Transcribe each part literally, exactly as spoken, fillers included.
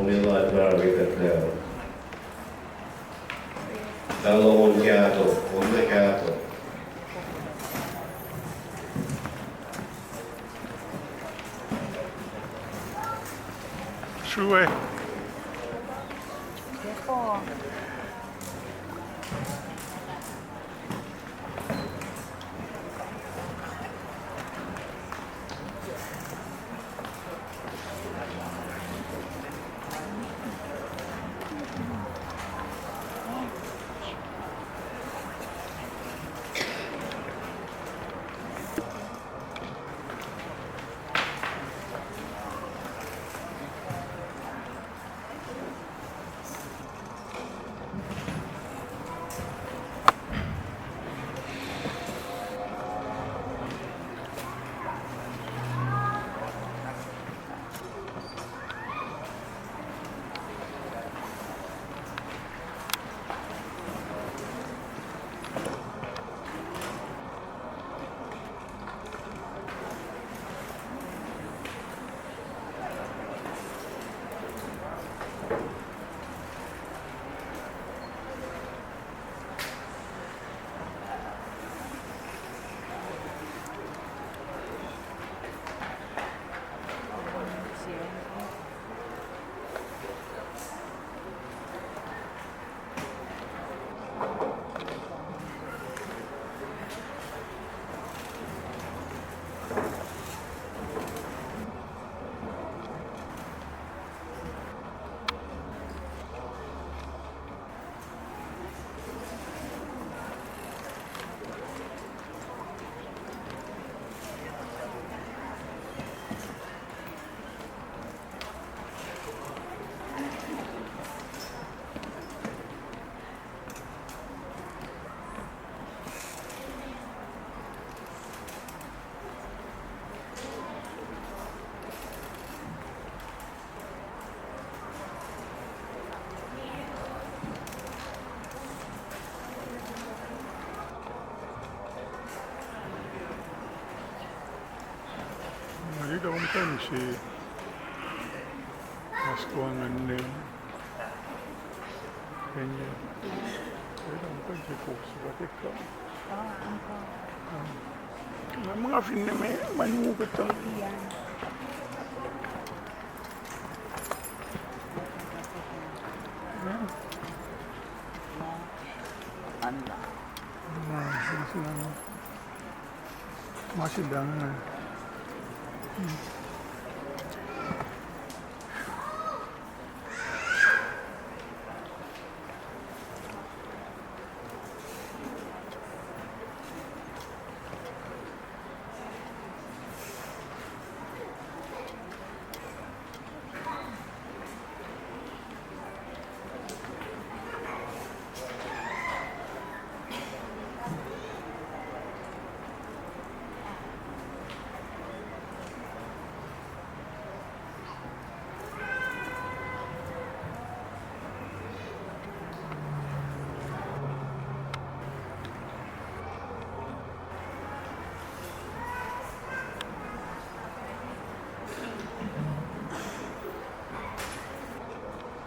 Lal Mary kuht na. Talan on kahto, on na kahto. Srue. Nga liye kom kuh in se askong an ne. Kenya. Eda mukul se kok se kate kam. Ah, mukul. Ah. Nga manga finne me man mukul tong. Iya. Hmm. Anna. Ma, ma, ma. Ma, sit down. Hmm.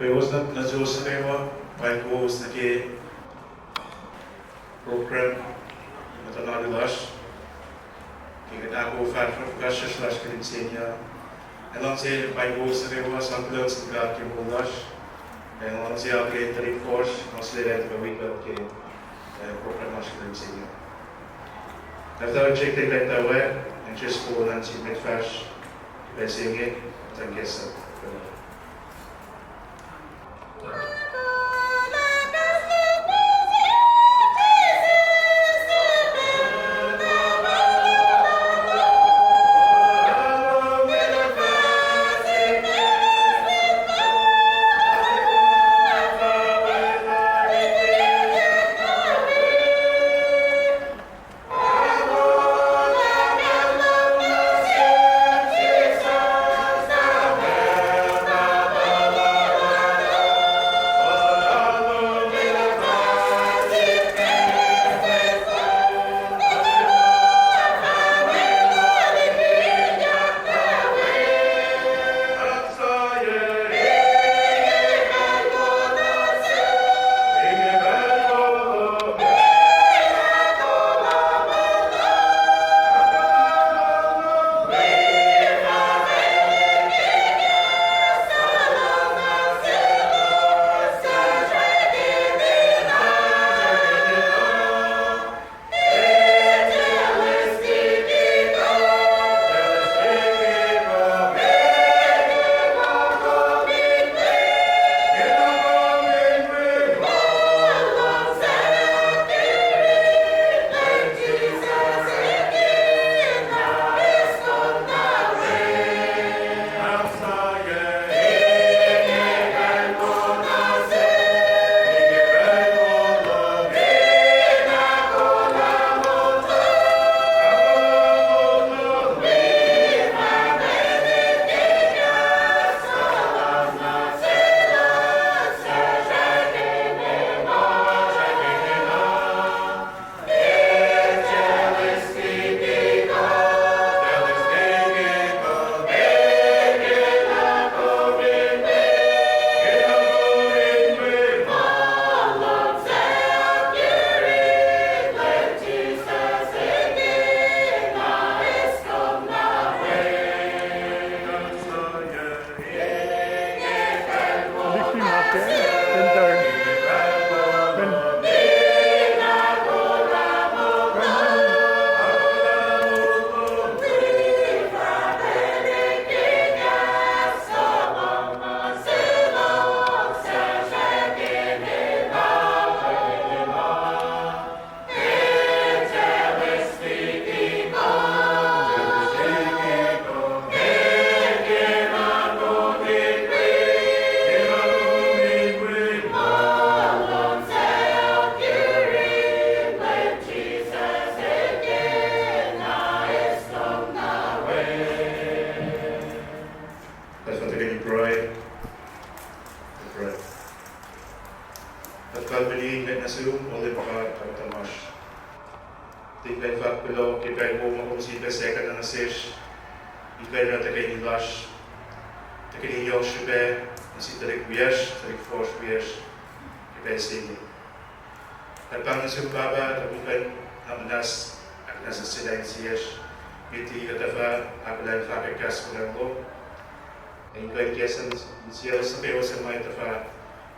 Kowos nuh, nuh suwos nuh kwewa, paing kowos nuh ke program, muhtuhn alu lasr. Ke kuht ahkoo fahsr, fahsr lasr ke lwen se inge. Nga luhngse paing kowos nuh kwewa, sang kuloh sin God ke moul lasr. Ac nga luhngse akihlen tuhlihk fuhsr, nga luhngse lah tuhkuh wi kuht ke, eh, program lasr ke lwen se inge. After check the letter where, and just go and see me fahsr, lwen se inge, thank you, sir. Tiac kuh in fahk kuloh ke pacl wo ma kom sifilpac sahngweng nuh sesr in kuh in oruh tuhkweni lasr, tuhkweni yohk srihpac nuh sin tuhlihk wiyacsr, tuhlihk fuhsr wiyacsr ke pacl se inge. Kuht pahng nuh sum Pahpah, tuh kom kuh in nuhnak muhnahs, ahknwacsnwacsyelah insiyacsr, met liki kuht tuhfah ahkolah in fahkwack kahs kuhlwacng lom, ac in kuh in kahs insiyacsr nuh kwewa suc ma tuhfah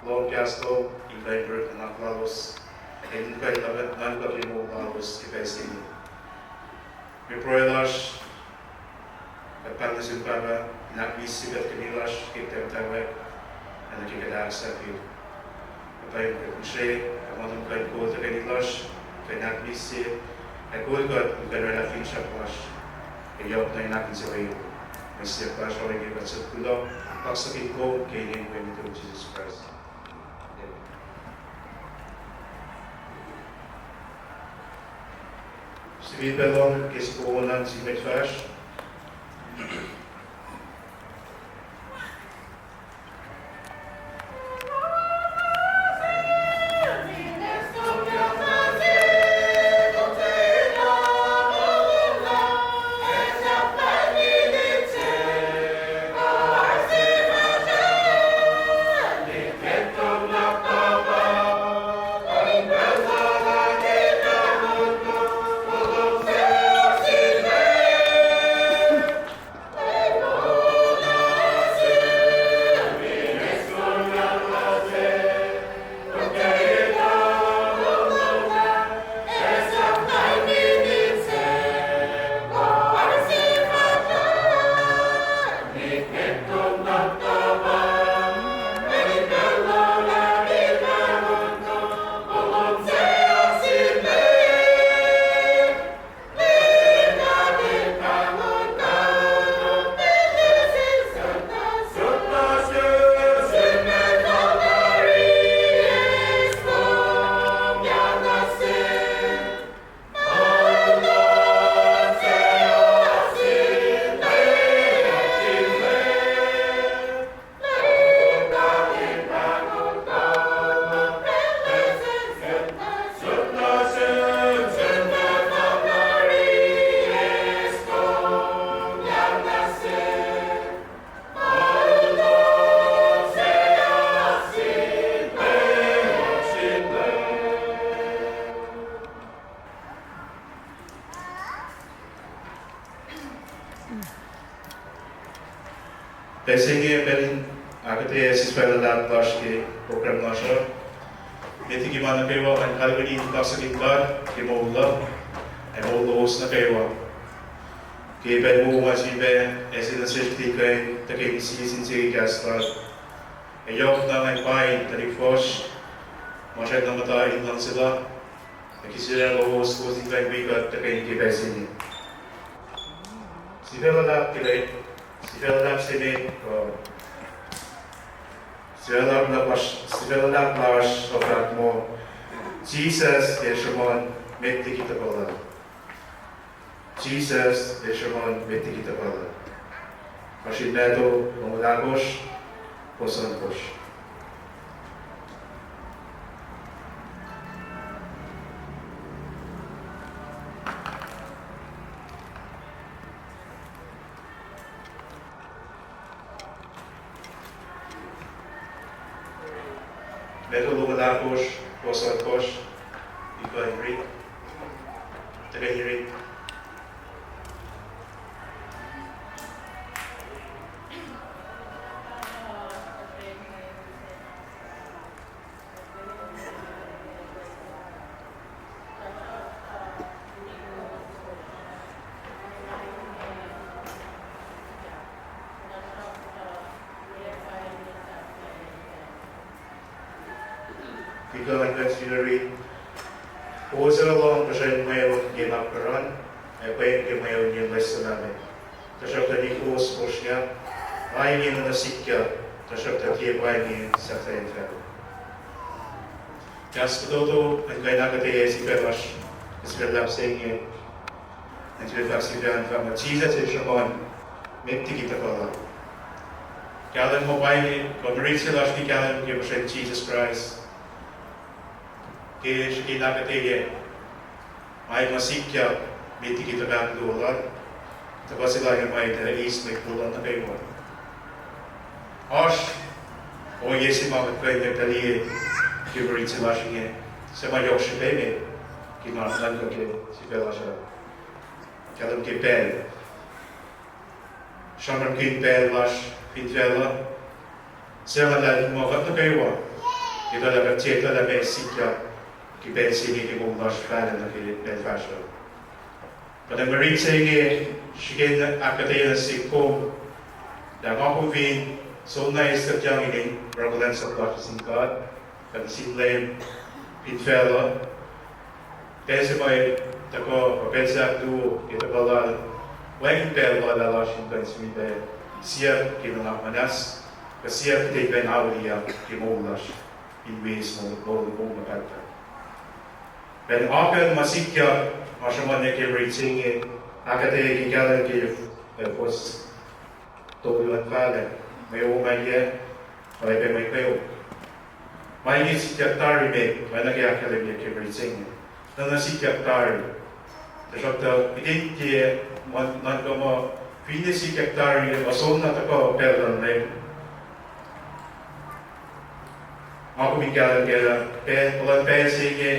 lohng kahs lom, in kuh in oruh nuhnak lalos, ac in kuh in nuhnkuh ke moul lalos ke pacl se inge. Mwe pruhe lasr, kuht pahng nuh sum Pahpah, in ahkmihsye kuht tuhkweni lasr ke kuht muhtwacwacack, ac nuh ke kuht ahksahfyelah. Kuht pahng kuht ngihsre, ac ma kom kuh in kol tuhkweni lasr, kuh in ahkmihsye, ac kol kuht in kuh in oraclah finsrak lasr, ac yohk na in ahkinsewowoye. Mwe siyuck lasr ohinge kuht suk kuloh, kaksakihn kom ke inen Wen nuhtum Jisus Kraist. Sifilpac lohng ke soko on nuh sin mwet fahsr. Pacl se inge pacl in ahkuhtweyac sispac luhlahp lasr ke program lasr uh. Met liki ma nuh kwewa, ngan kalweni in kaksakihn God ke moul uh, ac moul lowos nuh kwewa. Ke pacl wo ma sifilpac ase nuh sesr, kuht kuh in tuhkweni sie sin sie ke kahs Lal. Ac yohk na ngan pain tuhlihk fuhsr ma srackna muhta in luhngse la, ac kihsaclah lowos, kowos in kuh in wi kuht tuhkweni ke pacl se inge. Sifacna luhlahp ke, sifacna luhlahp se met, uh, sifacna luhlahp lasr, sifacna luhlahp lasr uh fahk muh, Jisus El sruhmuhn met liki tuhkuh Lal. Jisus El sruhmuhn met liki tuhkuh Lal. Oasr in Matthew longoul ahkosr, fuhs ohnkohsr. Matthew longoul ahkosr, fuhs ohnkohsr, in kuh in rit, tuhkweni rit. Ke kuh in kuht sifilpac rit. Kowos ac lohng puhsren mweun ke ma kuhran, ac pwen ke mweun ye mwet suhlallacl. Tuhsruhktuh nik kowos fosrngah, ma inge nuh sikyak, tuhsruhktuh tiac pa inge sahflahiyacn facluh. Kahs fototo an kuh in ahkuhtweyac sifacna lasr, sifacna luhlahp se inge. Ac sifilpac fahk sifacna fahk muh Jisus El sruhmuhn met liki tuhkuh Lal. Kahlwem muh pa inge, kuh ma rit se lasr in kahlwem ke puhsren Jisus Kraist. Ke srihke in ahkuhtweyac, Ac ma sikyak met liki tuhfahk luo lal, tuhkuh se lal ma etuh eis mwet kol lal nuh kwewa. Oasr ohiyac se ma kuht kuh in pacl liye ke mwe rit se lasr inge, suc ma yohk srihpac me ke nga nuhnkuh ke sifac lasr uh. Kahlwem ke pacl. Sramsramkihn pacl lasr fin facluh, suc nga luhlahlfongi muh kuht nuh kwewa etuh lah kuht tiac etuh lah meac sikyak ke pacl se inge ke moul lasr fahlac nuh ke pacl fahsruh. Kuht ac mwe rit se inge srihke in ahkuhtweyac nuh sihk kom lah nga kom fin soenna eis kuhtyang in oruh kuhlwacnsap lasr nuh sin God, kuht nuh sin Leum, fin facluh, pacl se ma tuhkuh, kuh pacl se ahkluo ke tuhkuh lal, wacngihn pacl lal lasr in kuh in sifilpac siyuck ke nuhnak muhnahs, kuh siyuck kuht in kuh in auliyak ke moul lasr in eis moul, moul, moul ma pahtpaht. Pacl, ma pacl ma sikyak, ma sruhmuhn ke mwe rit se inge, ahkuhtweyac ke kahlwem ke, eh, fuhs tolu an fahk lah, mwe ongaiyac, oacyacpac mwe kweok. Ma inge sikyak tari met, oacna ke ahkkahlwemye ke mwe rit se inge. Nuhna sikyak tari. Tuhsruhktuh, kihtin tiac nuhnkuh muh, finne sikyak tari, ma soenna tuhkuh pacl luhn Leum. Nga kom in kahlwem kac lah, pacl, puhlan pacl se inge,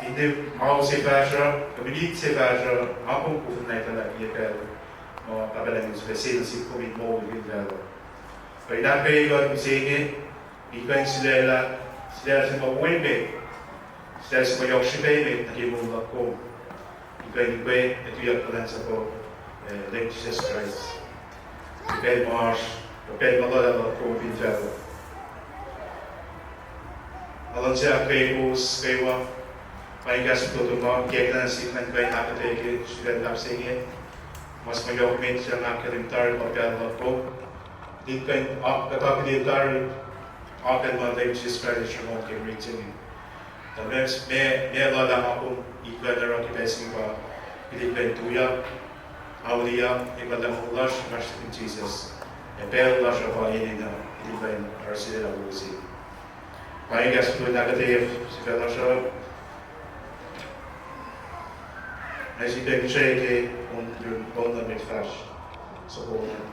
finne ao se fahsruh, kuh minit se fahsruh, nga kom koflah etuh lah ke pacl ma Pahpah Lucng El sifilpac sang nuh sihk kom in moul fin facluh. Kuh in ahkkweye kuht mihsenge, in kuh in sulaclah, sulaclah se ma wo emet, sulaclah se ma yohk srihpac emet nuh ke moul luhk kom, in kuh in ukwe ac tuyak kuhlwacnsap, eh, Leum Jisus Kraist ke pacl ma oasr, kuh pacl ma luhlahp luhk kom fin facluh. Nga luhngse ahkkweye kowos kwewa, pa in kahs fototo ma ke kuhtwena sihk ngan kuh in ahkuhtweyac ke srihpen luhlahp se inge. Ma se ma yohk emet suc nga ahkkahlwemye tari pa pacl luhk kom, in kuh in kuhtuh ke tari, akihlen ma Leum Jisus Kraist El sruhmuhn ke mwe rit se inge. Tuh meac, meac, meac lwelah nga kom in kuh in oruh ke pacl se inge pa, kihtin kuh in tuyak, auliyak, ac kuhlwacng moul lasr, lasr sin Jisus. Ac pacl lasr uh pa enenuh, kihtin kuh in oruh sulaclah wo se. Pa inge kahs kuht ahkuhtweyac sifac lasr uh. Ac sifilpac srihke on, on nuh met fahsr. Soko on.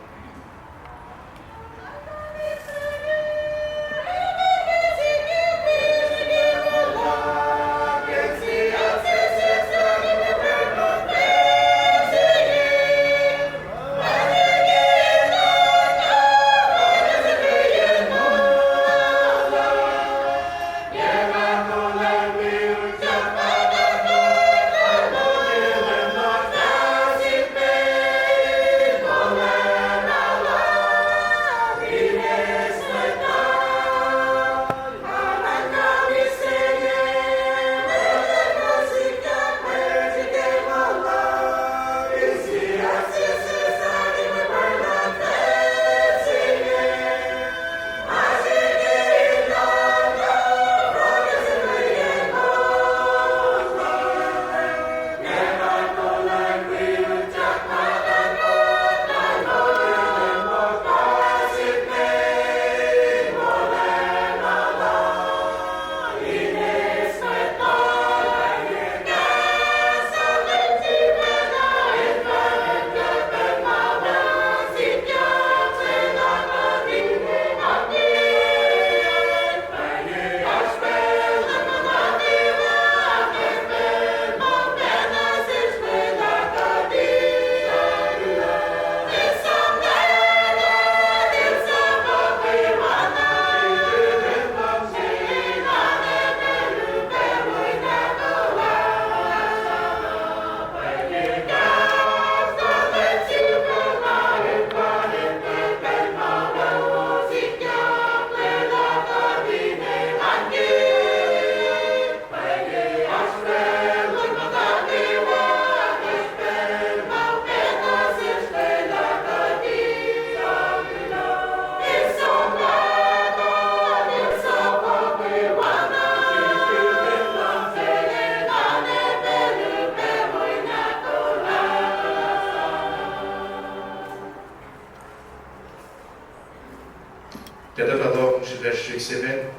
Kuht ac fah lohng srihpac srihk se met.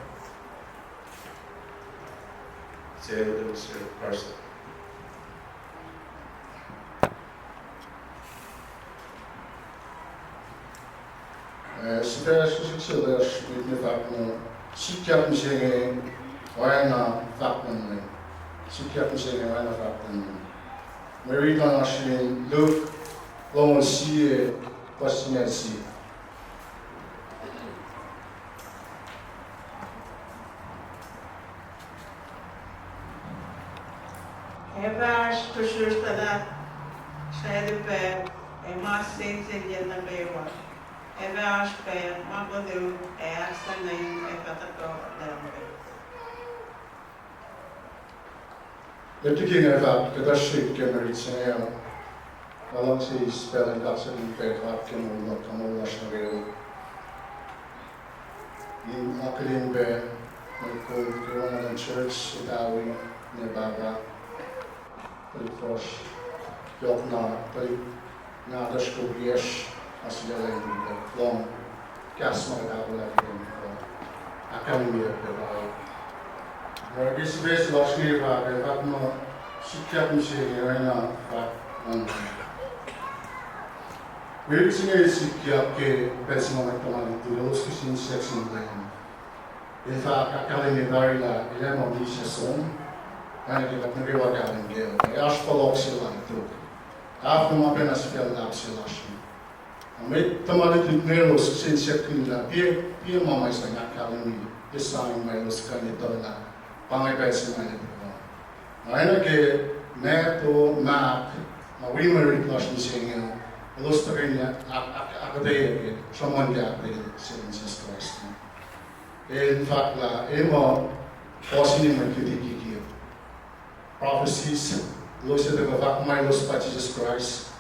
Se Elder Carson. Srihsrihk se lasr met me fahk muh, sikyak mihsenge oacna fahk luhn Leum. Sikyak mihsenge oacna fahk luhn Leum. Mwe riti lasr in Luke longoul sie, fuhs singucul sie. Ac fah oasr kuhsruhsr tuhlac, srwaclihk pac, ac ma sensen yen nuh kwewa. Ac fah oasr pac ma koluk ac ahksahngweng ac fah tuhkuh lahlmwetmwet. Met liki nga fahk, kuhtuh srihk ke mwe riti se inge uh, nga luhngse eis pacl in kaksakihn pac God ke moul luhk, ke moul lasr nuh kwewa. In akihlen pac mwe kol kwewana luhn church, Etawi, ne Pahpah, tuhlihk fuhsr, yohkna, tuhlihk nahtuhsr, kokiyacsr, ma sulaclah in tuhlihk lohng kahs ma kuht ahkolah ke, uh, ahkkahlwemyeyuck pac. Oruh ke sifac se lasr inge fahk, fahk muh sikyak mihsenge oacna fahk luhn Leum. Mwe riti se inge sikyak ke pacl se ma mwet tuhma lutlut elos kihsen siyuck sin Leum. El fah ahkkahlwemye tari lah el ac muh misac som, oacna ke kuht nuh kwewa kahlwem kac, ac oasr fohlohk se lal tok. Ahfna ma pacna sifacna luhlahp se lasr uh. Na mwet tuhma lutlut inge elos kihsen siyuck lah, piac, piac ma ma sang ahkkahlwemye, piac sign ma elos kuh in etuh lah pa inge pacl se ma el ac tuhkuh. Na oacna ke Matthew, Mark, na wi mwe riti lasr mihsenge, elos tuhkweni ahk-, ahk-, ahkuhtweyac ke sruhmuhn ke ahkuhtweyac sin Jisus Kraist. El fahk lah, e muh, puhs inge mwet luti kikiacp. Prophecies, elos ac tuhkuh fahk ma elos pa Jisus Kraist,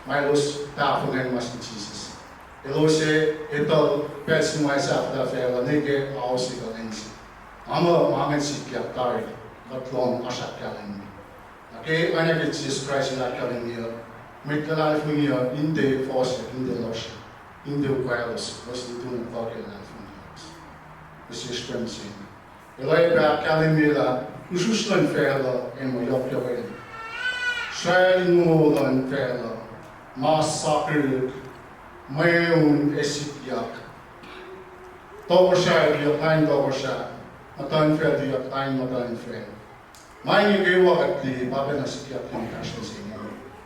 ma elos tahfongwacng ma sin Jisus. Elos ac etuh pacl se ma sahflah facluh, ne ke ao se kuh lwen se. Nga muh ma ingacn sikyak tari, kuht lohng oasr ahkkahlwemye. Na ke oacna ke Jisus Kraist el ahkkahlwemye, mwet luhlahlfongi uh in tiac fohsyuck, in tiac lohsr, in tiac ukwaclos, elos in tu na kuh ke luhlahlfongi lasr. Message pacl se inge. El oacyacpac ahkkahlwemye lah usrusr luhn facluh ac muh yohkyohkel. Sracl in mongo luhn facluh, mas sakihrihk, mweun ac sikyak. Tohkohsrah ac tuyak lain tohkohsrah, muhtuhnfacl tuyak lain muhtuhnfacl. Ma inge kwewa kuht liye pa pacna sikyak ke kahsruh se inge,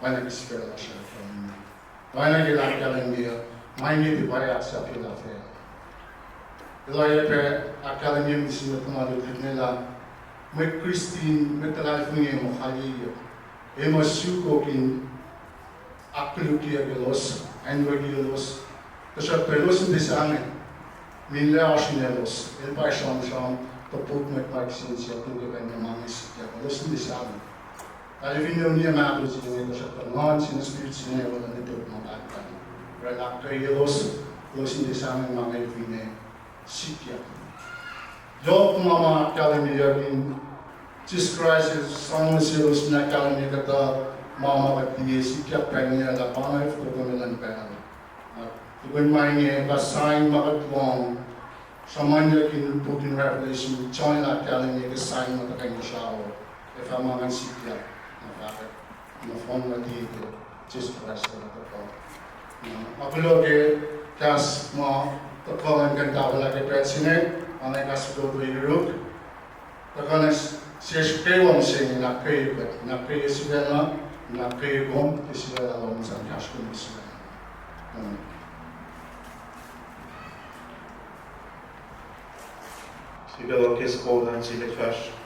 oacna ke sifac lasr uh. Oacna ke el ahkkahlwemye, ma inge tiac pa ahksahfyelah facluh. El oacyacpac ahkkahlwemye nuh sin mwet tuhma lutlut inge lah mwet Kristin, mwet luhlahlfongi muh kalyeiyuck, ac muh sukok in ahkkolukyeyuck elos, anwucki elos, tuhsruhktuh elos in tiac sahngweng, minlac oasr in elos, el pa sramsram, topuk mwet ma kihsen siyuck nuh ke pacl ma inge sikyak, elos in tiac sahngweng. Tahl finne uni ac mahtuh se inge, tuhsruhktuh Nguhn se inge, Spirit se inge, el ac nuh tok ma pahtpaht. Oruh el ahkkweye elos, elos in tiac sahngweng ma inge finne sikyak. Yohk ma ma ahkkahlwemyeyuck in Jisus Kraist el sang nuh selos in ahkkahlwemye kuhtuh ma ma kuht liye sikyak pacl inge lah pa inge fototo luhn pacl. Tukun ma inge pa sign ma kuht lohng, sruhmuhnyuck in puk in Revelation, John el ahkkahlwemye ke sign ma tuhkuh inkuhsrao, ac fah ma ingacn sikyak, na fahkwack, nohfohn na liye ke Jisus Kraist el tuhkuh. Akihlen ke kahs ma tuhkuh in kuh in tahfwelah ke pacl se inge, pa inge kahs fototo yuruk, tuhkuh nuh sesr kwewa mihsenge in ahkkweye kuht, in ahkkweye sifacna, in ahkkweye kom ke sifacna lom, sang kahsruh kom ke sifacna. Amen. Sifacna ke soko na sifacna fahsr.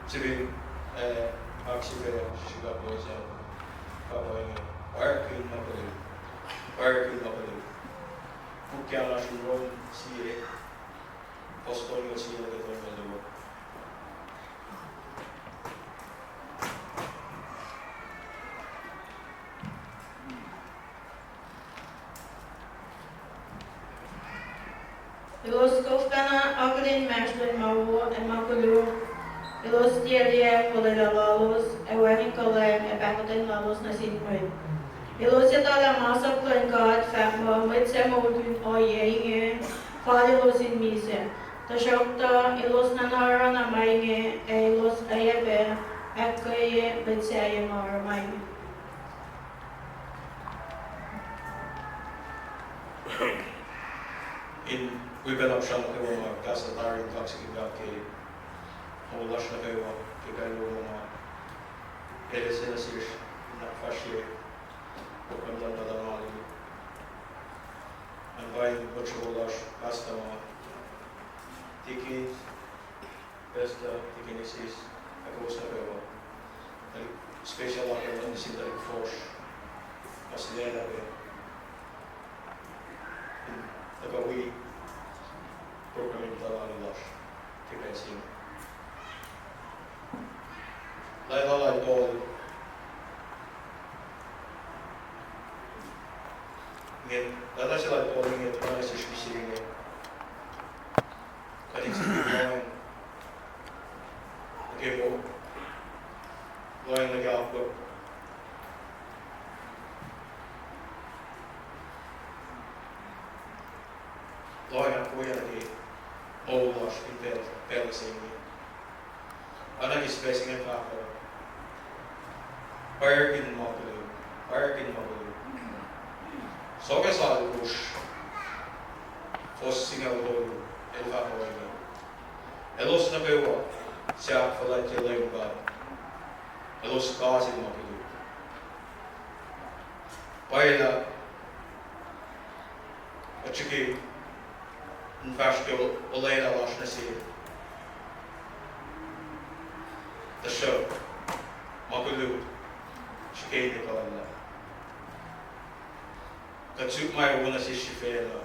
Sifil, eh, ahksifil srihsrihk pahpah se, pahpah inge, Pwacrkihn Ma Koluk. Pwacrkihn Ma Koluk. Puk ke oasr in Rom sie, fuhs tolngoul sie nuh ke tolngoul luo. Elos koflana akihlen inmahsrlon ma wo ac ma koluk. Elos tiac liye olwelah lalos, ac wacngihn kuhlwacng ac pahkotwen lalos nuh sin mwet. Elos etuh lah masap luhn God fahk muh mwet suc moulkihn ohiyac inge, fal elos in misac. Tuhsruhktuh elos nuhnuh oruh na ma inge, ac elos oacyacpac ahkkweye mwet sahyac ma oruh ma inge. In wi pacl apsra nuh kwewa ma kahs tari in kaksakihn God ke moul lasr nuh kwewa, ke pacl wo ma el ase nuh sesr in ahkfahsrye program luhn Mwet Lahngo Alu. An pain mwet sruok lasr, pastor ma, deacon, pastor, deaconesses, ac kowos nuh kwewa. Tuhlihk special akucl nuh sin tuhlihk fuhsr ma sulaclah pac in tuhkuh wi program in Mwet Lahngo Alu lasr ke pacl se inge. Lwelah lal Paul inge, lwelah se lal Paul inge, lwelah sesr mihsenge. Kuht in sifil lohacng nuh ke moul, lohacng nuh ke akwuck, lohacng ahkwoye nuh ke moul lasr in pacl, pacl se inge. Oacna ke sifac se inge fahk uh, Pwacrkihn Ma Koluk, pwacrkihn ma koluk. Sohkahs alkosr, fuhs singucul tolu, el fahk ohinge: Elos nuh kwewa suc ahkfuhlwactye Leum God, elos kase ma koluk. Pwacye lah kuht srihke in fahsr ke olwelah lasr nuh sel, tuhsruhk ma koluk srihke in ekuhllah. Kuht suk ma wo nuh sesr sifacna,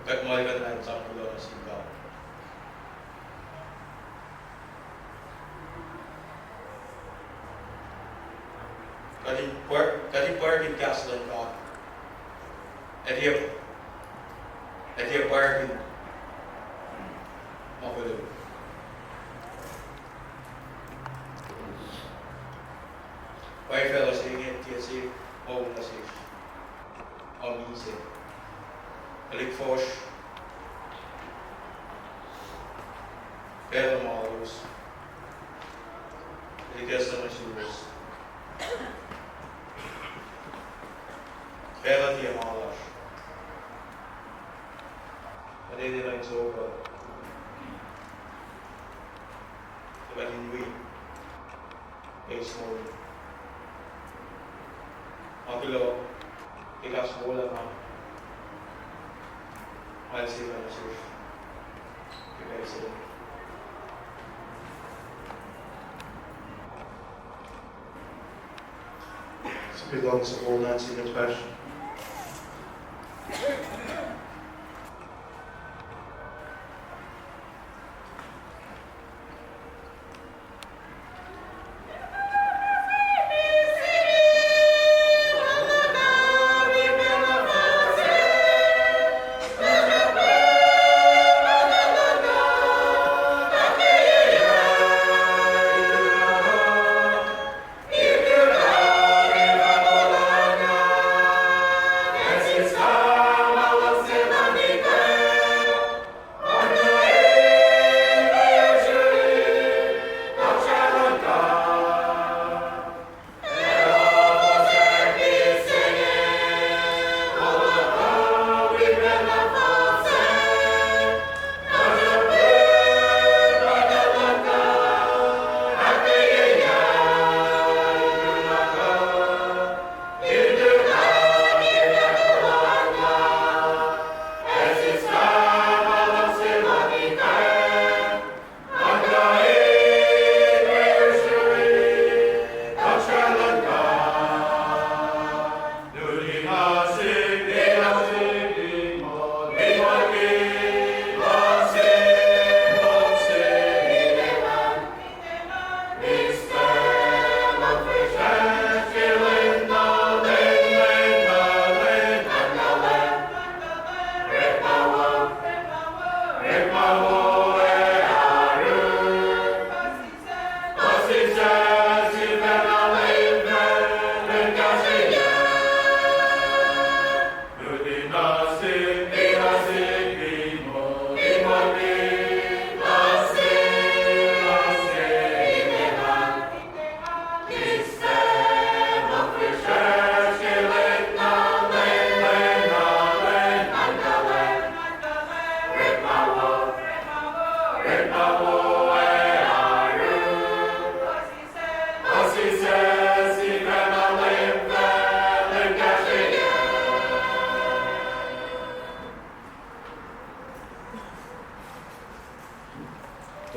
kuht muhlkuhnlah in sang kuloh nuh sin God. Kuht in pwacr-, kuht in pwacrkihn kahs luhn God, ac tiac, ac tiac pwacrkihn ma koluk. Pwacye facluh se inge tiac se moul nuh sesr, a misac. Tuhlihk fuhsr, pacl ma lalos, tuhlihk ase nuh suwos, pacl uh tiac ma lasr. Kuht enenuh in sokwack, kuht in wi eis moul. Nga kuloh ke kahs wolacna ma el sifacna sesr ke pacl se inge. Sifil luhngse wolacna sin mwet fahsr.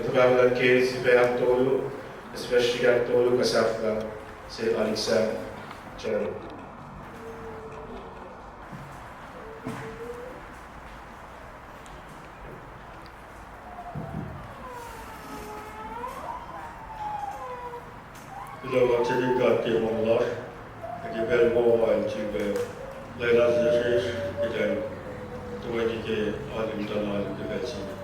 Pahpah ke sifac ahktolu, especially ahktolu, kuh sahflah se Alexander. Kuloh kaksakihn God ke moul lasr, ac ke pacl wowo in sifilpac lwelah nuh sesr kuht in tuhkweni ke alu muhtahl ke pacl se inge.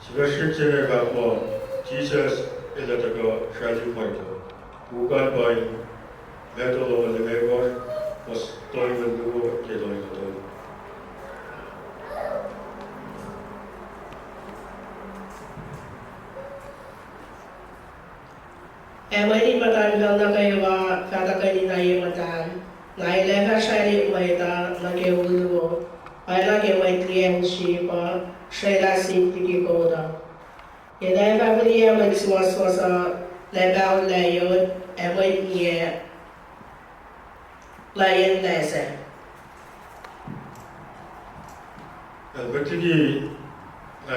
Sifac srihk se inge fahk muh Jisus El ac tuhkuh sraclihk mwet uh. Kukan pa in Matthew longoul limekohsr, fuhs tolngoul luo ke tolngoul tolu. Ac mwe rit muhtahl pacl nuh kwewa fah tuhkweni nuh ye muhtahl, na El ac fah sraclihk mwet uh nuh ke u luo, oacna ke mwet liyacacng sip uh srwelah sip liki kot uh. El ac fah fihliyac mwet suwohswohs uh lac paho lac yot, ac mwet ngiyac lac yen lac sac. El met liki nga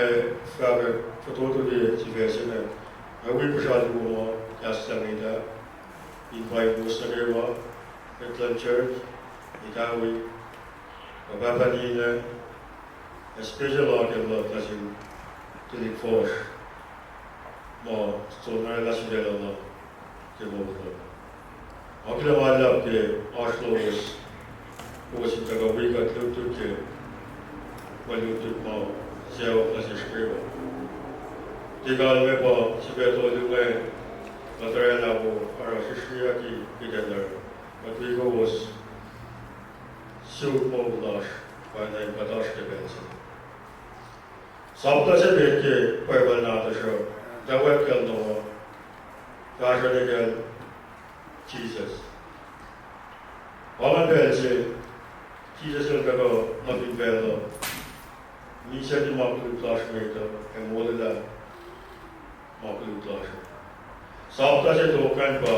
fahkwack fototo ke sifac se inge, nga wi puhsra luo ma kahs se inge, invite kowos nuh kwewa, Midland Church, ita wi, kuh pahpah ninac, especially ke luhk nuh sin tuhlihk fuhsr ma soenna oraclah sulaclah lal ke moul uh. Nga kuloh ma luhlahp ke oasr lowos, kowos in tuhkuh wi kuht lutlut ke mwe lutlut ma sacohk nuh sesr kwewa. Ke kalmac pa sifac tolu inge, kuht oraclah wo oruh srihsriyucki kuht in oruh, kuht wi kowos suk moul lasr, pwacnwacng kuht oasr ke pacl se. Sapta se met ke Bible nahtuhsr uh, tuh wacngihn Noah, fahsruh nuh kacl Jisus. Pa ingacn pacl se Jisus El tuhkuh nuh fin facluh, misac ke ma koluk lasr met uh, ac molwelah ma koluk lasr uh. Sapta se tok ingacn pa,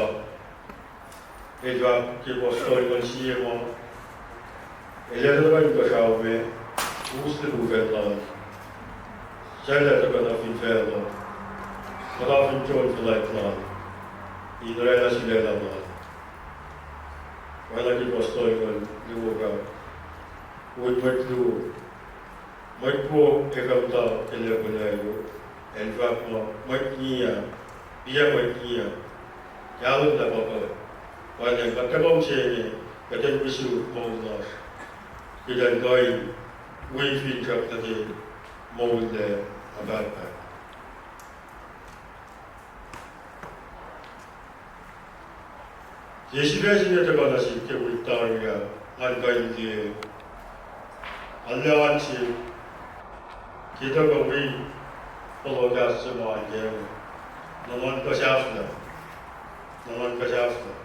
el fahk ke fuhs tolngoul sie ma, El ac tuhkuh inkuhsrao me, us lihpufacn lal, suc El ac tuhkuh nuh fin facluh, muhta fin John fuhlwact lal, in oraclah sulaclah lal. Oacna ke fuhs tolngoul luo fahk, wi mwet luo, mwet wo ac fah muhta ke lacpo lac uh, ac fahk muh mwet ngiyac, piac mwet ngiyac, kahlwem lah pa kuht. Pwacnwacng kuht tuhkuh mihsenge, kuht in wi suk moul lasr, kuht in kuh in wi finsrak nuh ke moul ac pahtpaht. Ke sifac se inge tuhkuh nuh sihk ke wik tari ah, ngan kuh in liye alu an se, ke tuhkuh wi fohlohk kahs se ma inge, nuhnuhnkuh sahflah. Nuhnuhnkuh sahflah.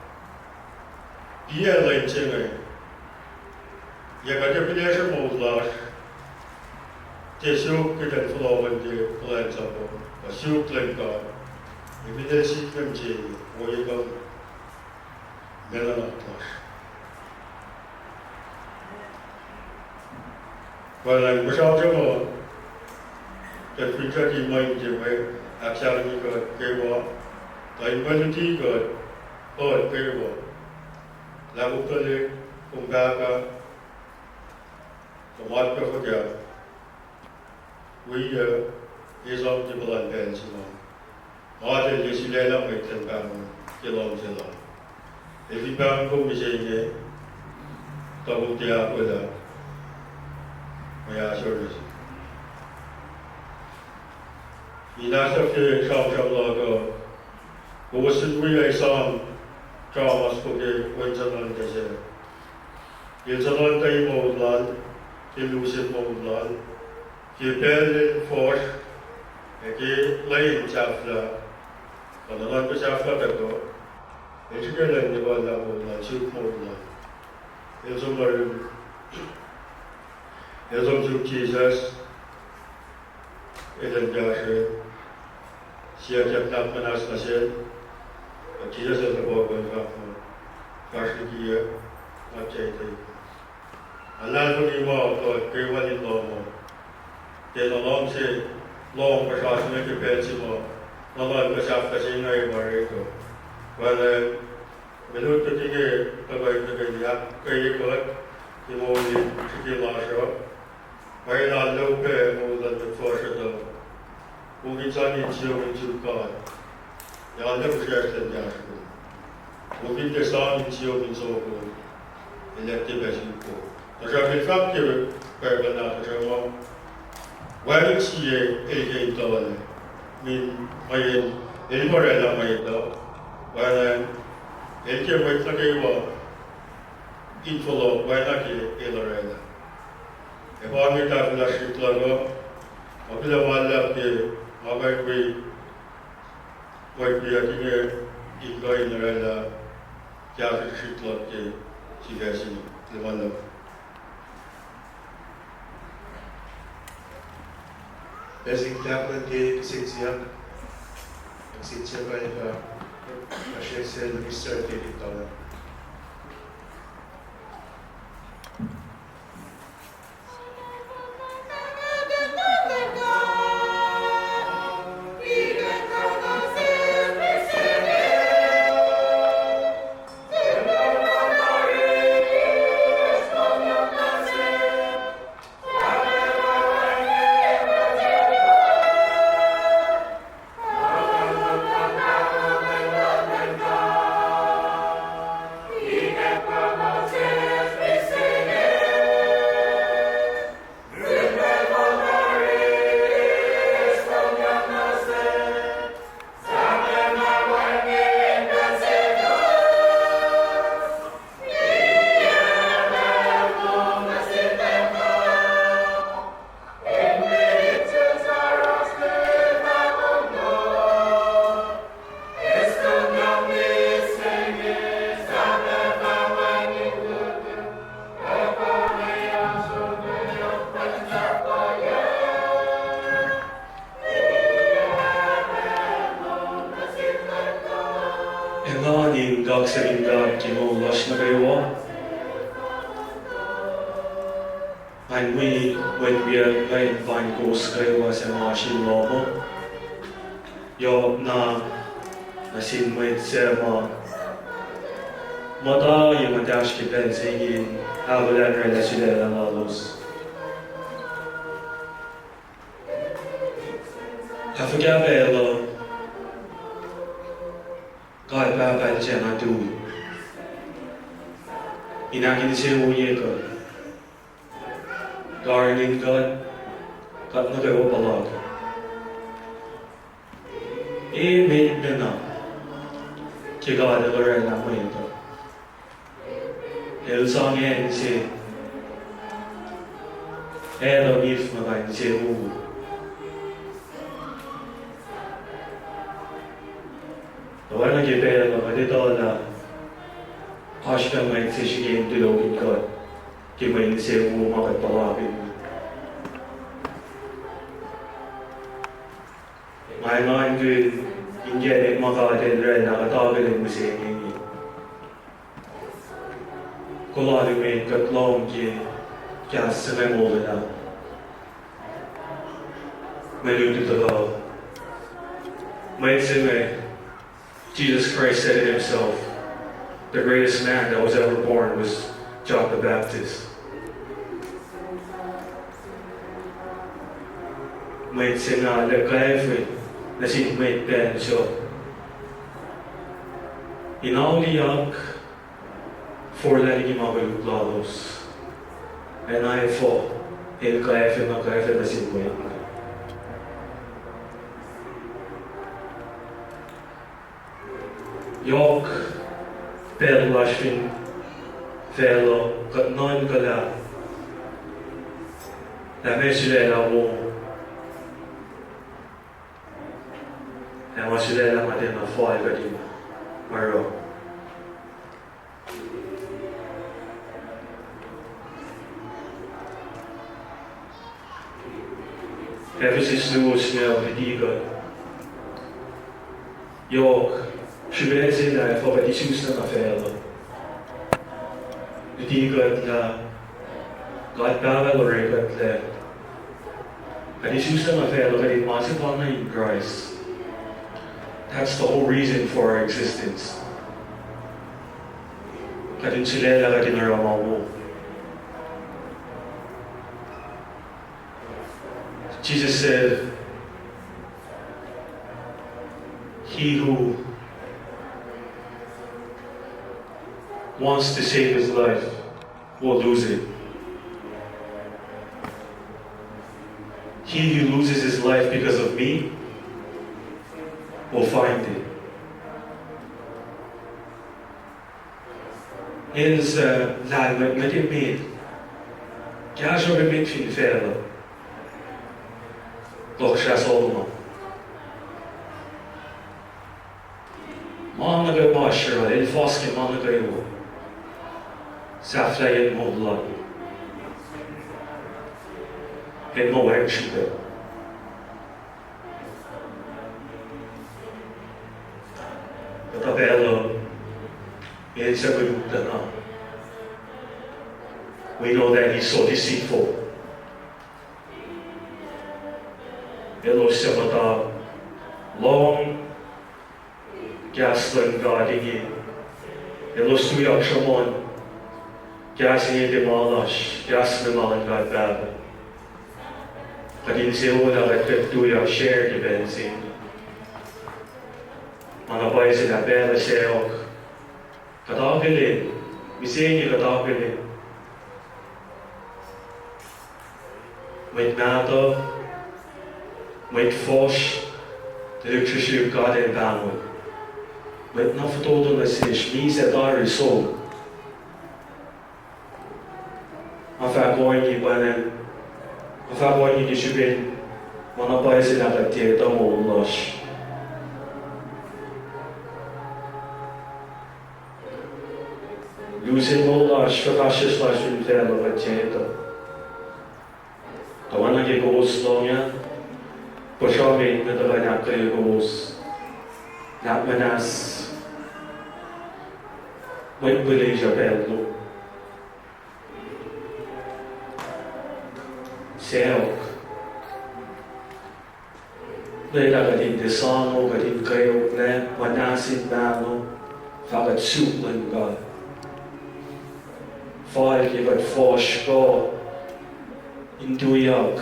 Piac lwen se inge, yac kuht ac pihlesruh moul lasr ke suk kuht in fohlohkihn ke kuhlwacnsap uh, kuh suk luhn God, ac fin El sihk mihsenge, ohiyac kuh ma nuhnak lasr. Pwacnwacng puhsra se ma kuht finsrak in mwe in ke mwe ahksahngweng kuht kwewa, tuh in mwe luti kuht, kuht kwewa, lah kom tuhlihk, kom pahpah, kom atkuh fuhkah, wi, esam ke puhlan pacl se ma, ma El ac sulaclah mwet luhn pahng ke luhngse Lal. El fin pahng kom mihsenge, tuh kom tiac ahkolah mwe ahsor nuh sihk. Inahslah ke sramsram luhk uh, kowos sun wi ac sang Thomas ke wen suhnuhnkuh se. El suhnuhnkuh in moul lal, ke lusen moul lal, ke pacl el fuhsr, ac ke lwen sahflah, kuh nuhnuhnkuh sahflah tuhkuh, el srihke lwen ekuhllah moul lal, suk moul lal. El som nuh rim, el som suk Jisus, elan kahsrwel, siyuck nuhnak muhnahs nuh sel, ac Jisus El tuhkuh in fahk muh, fahsr likiyac, nga tiac etuh. Nga luhlahlfongi muh kuht kwewa in lohm uh, tiacna luhngse lohng puhsra se inge ke pacl se ma, ma luhn kuh sahflah se inge ma reto. Pwacnwacng, mwe lutlut inge tuhkuh in tuhkweni ahkkweye kuht ke moul in srihke lasr uh. Pwacyena luhpac moul luhn mwet fuhsr uh, kom in sang insiyom in suk God. Ac arlac fihsracsr luhn kahsruh. Kom fin tiac sang insiyom in suk God, el ac tiac pac suk kom. Tuhsruhk el fahk ke Bible nahtuhsr uh muh, wacngihn sie el ke in tuhlac, min mweyen el oraclah mwet uh, pwacnwacng el ke mwet nuh kwewa in fohlohk pwacna ke el oraclah. Ac pa inge tahfwelah srihk luhk uh, ma kuloh ma luhlahp ke ma kuh in wi mwet wiyuck inge in kuh in oraclah kahsruh srihk luhk ke sifac se inge. Kuloh ma luhlahp. Pacl se inge fahk luhn ke kihsen siyuck, kihsen siyuck uh, uh, srihsrihk sel Mister David Tala. Engan in kaksakihn God ke moul lasr nuh kwewa. Ngan wi mwet wiyuck ngan pain kowos kwewa suc ma oasr in lohm uh. Yohk na nuh sin mwet suc ma muhta ye muhtahsr ke pacl se inge in ahkolah in oraclah sulaclah lalos. Ac fuhkah pacl uh, God Pahpah El tiacna tui in ahkinsewowoye kuht. Karihngihn kuht, kuht nuh kwewa puhlakihn. Emet na ke God El oraclah mwet uh. El sang acn se, acn uh nif nuh kain se mu. Oacna ke pacl uh kuht etuh lah oasr pac mwet se srihke in tulokihn God ke mwe insewowo ma kuht puhlakihn. Nga engankihn inkacnek ma God El oraclah kuht akihlen mihsenge inge. Kol alu met kuht lohng ke kahs se inge molwelah. Mwe lutlut uh, mwet se inge, Jesus Christ said it himself, the greatest man that was ever born was John the Baptist. Mwet se inge el kwacfe nuh sin mwet pacl sac in auliyak forlah liki ma koluk lalos. Ac na efuh el kwacfe na kwacfe nuh sin mwet? Yohk pacl lasr fin facluh, kuht nuhnkuhlah lah ma sulaclah wo, ac ma sulaclah ma tiacna fal kuht in oruh. Ephesus luo singucul luti kuht, yohk srihpac se lah efuh kuht isuslac nuh facluh. Luti kuht lah God Pahpah El orekuhtlac Kuht isuslac nuh facluh kuht in ma sefanna in Christ. That's the whole reason for our existence. Kuht in sulaclah kuht in oruh ma wo. Jesus said, He who wants to save his life will lose it. He who loses his life because of me will find it. El suc lahlmwetmwet emet, kahsruhp emet fin facluh, tohkohsrah Solomon. Ma nuh kwewa sruh, el fohs ke ma nuh kwewa. Sahflahiyacn moul lal. El muh wacngihn srihpac. Kuhtuh pacl uh, el suc koluk tuh na, we know that he's so deceitful. Elos suc muhta lohng kahs luhn God inge, elos tuyak sruhmuhn kahs inge ke ma lasr, kahs luhn ma luhn God Pahpah. Kuht insewowo lah kuht kuh in tuyak share ke pacl se inge. Ma na pwacye se lah pacl uh sacohk. Kuht akihlen, mihsenge kuht akihlen. Mwet mahtuh, mwet fuhsr, tuhlihk srihsrihk God El pahngon. Mwet na fototo nuh sesr, misac tari som. Nga fahk ohinge pwacnwacng, nga fahk ohinge ke srihpen ma na pwacye se lah kuht tiac etuh moul lasr. Lusen moul lasr, fuhkah sesr lasr fin facluh kuht tiac etuh. Tuh oacna ke kowos lohng ah, puhsra met nge tuhkuh in ahkkweye kowos, lah muhnahs mwet pihlesruh pacl lom. Sacohk. Lwelah kuht in tiac sano, kuht in kweok lah muhnahs in mahno, fah kuht suk luhn God. Fal ke kuht fuhsr kuh in tuyak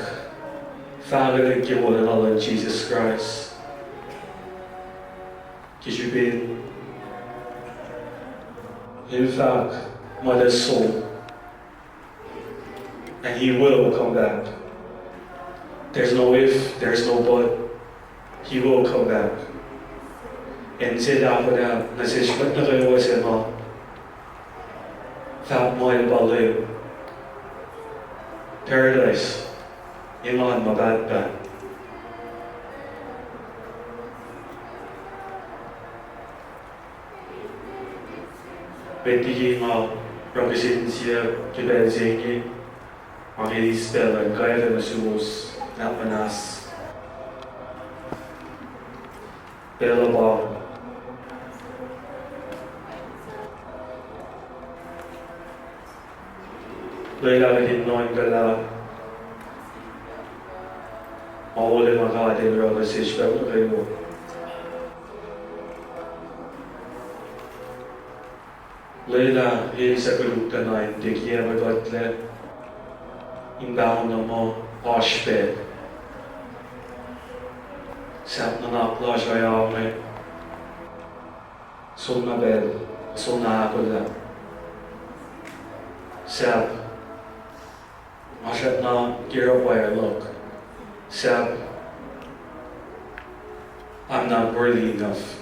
fahkwelihk ke wolacna luhn Jisus Kraist. Ke srihpen El fahk muh El som. And he will come back. There's no if, there's no but. He will come back. Acn se lahkolah nuh sesr mwet nuh kwewa se ma fahk muh el pa Leum. Paradise, engan ma pahtpaht. Met liki nga oruh kihsen siyuck ke pacl se inge, nga ke eis pacl luhn kwacfe nuh suwos, lah muhnahs. Pacl uh pa lwelah kuht in nuhnkuh lah ma wolacna God El oruh nuh sesr pacl nuh kwewa. Lwelah El suc koluk tuh na in tiac kiyac mwe kuhtlac in pahngon muh oasr pac. Sahp nuhnak lasr oacyacpac soenna pacl, soenna ahkolah. Sahp ma srackna ke oruh pwacye luhk. Sahp I'm not worthy enough.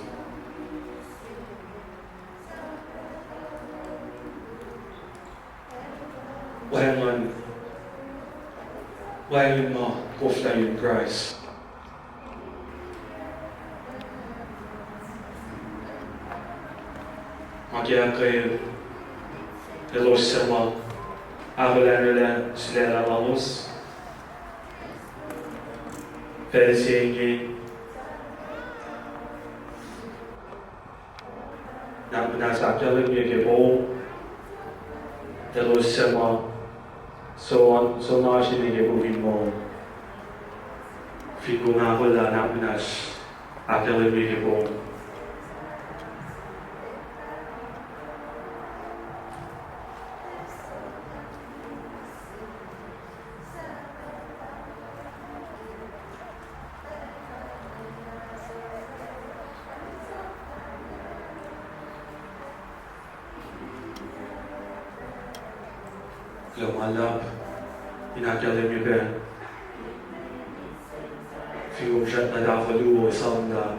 Wacngihn, wacngihn ma koflah yurin Kraist. Nga ke ahkkweye elos suc ma ahkolah in orwaclah sulaclah lalos pacl se inge. Nga muhnahs ahkkahlwemye ke moul elos suc ma soenna oasr ine ke puk in moul. Fin kom ahkolah, nahk muhnahs ahkkahlwemye ke pom. Kuloh ma luhlahp, in ahkkahlwemye pac. Fin kom srackna tahfuh luo, esam lah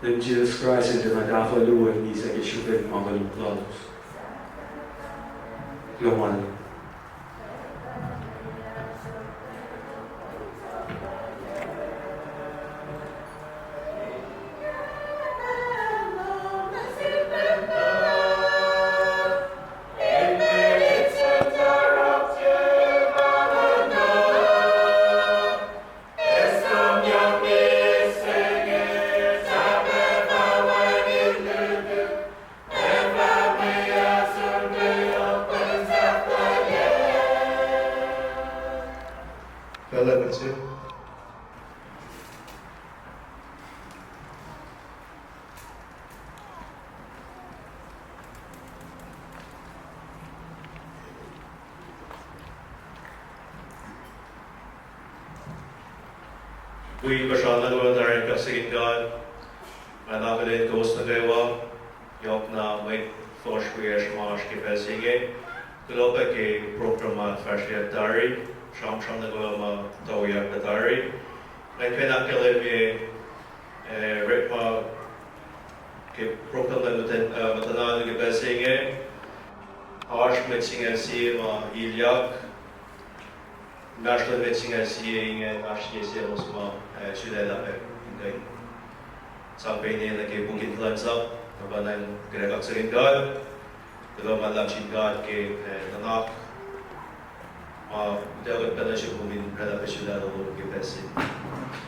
Leum Jisus Kraist El tiacna tahfuh luo, El misac ke srihpen ma koluk lalos. Kuloh ma luhlahp. Wi puhsra nuh kwewa tari in kaksakihn God, ma na kulen kowos nuh kwewa, yohkna mwet fuhsr wiyacsr ma oasr ke pacl se inge. Kuloh pac ke program ma fahsryak tari, sramsram nuh kwewa ma toyak tari. Ngan kuh in ahkkahlwemye, eh, orekma ke program luhn muhtuhn, eh, muhtuhn alu ke pacl se inge. Oasr mwet singucul sie ma ilyak. Inmahsrlon mwet singucul sie inge, oasr sie selos ma, eh, sulaclah pac in kuh in sang pacna nuh ke puk in kuhlwacnsap, na pa ngan kuh in kaksakihn God. Kuloh ma luhlahp sin God ke, eh, nuhnak ma utuckuh pacna sum kom in oraclah pac sulaclah lom ke pacl se inge.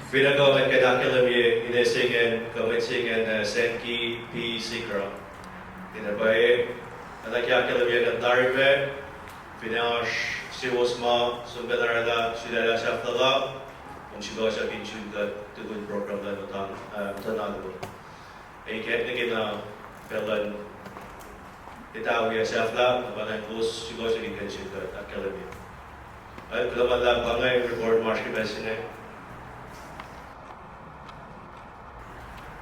Finne kuh ngan kuh in ahkkahlwemye ine se ingacn, kuh mwet se ingacn, eh, Sankey P. Sikra. Finne pwacye, nga nuh ke ahkkahlwemye kuht tari pac, finne oasr suwos ma som pacna oraclah sulaclah sahflah, kom srihkasrak in sun kuht tukun program luhn muhtuhn, eh, muhtuhn alu. Ac ikackna ke na pacl luhn etawi ac sahflah, na pa ngan kowos srihkasrak in kuh in sun kuht ahkkahlwemye. Ac kuloh ma luhlahp, pa inge report ma oasr ke pacl se inge.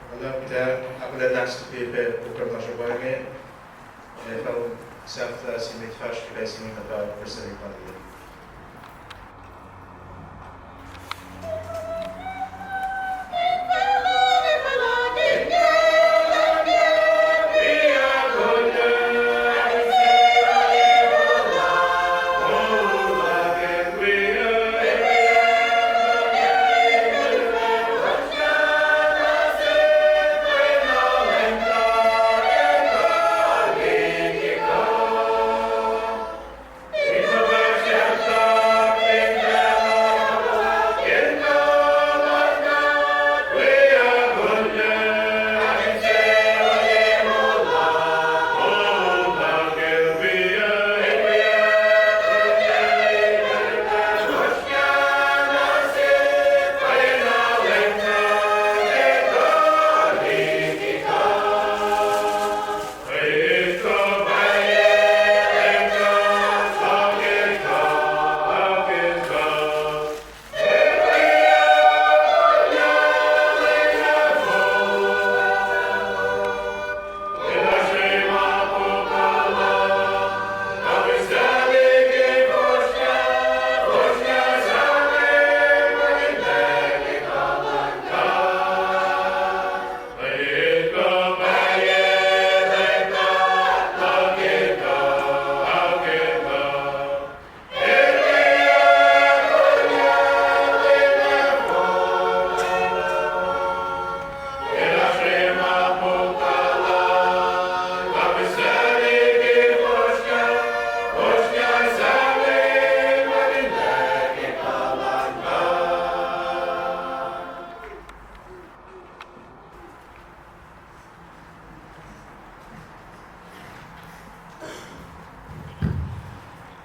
Kuloh ma luhlahp, kuht ac ahkolah nahk srihpac pac program lasr uh pa inge. Ac fal sahflah sin mwet fahsr ke pacl se inge, na pa Prestuhn Palu.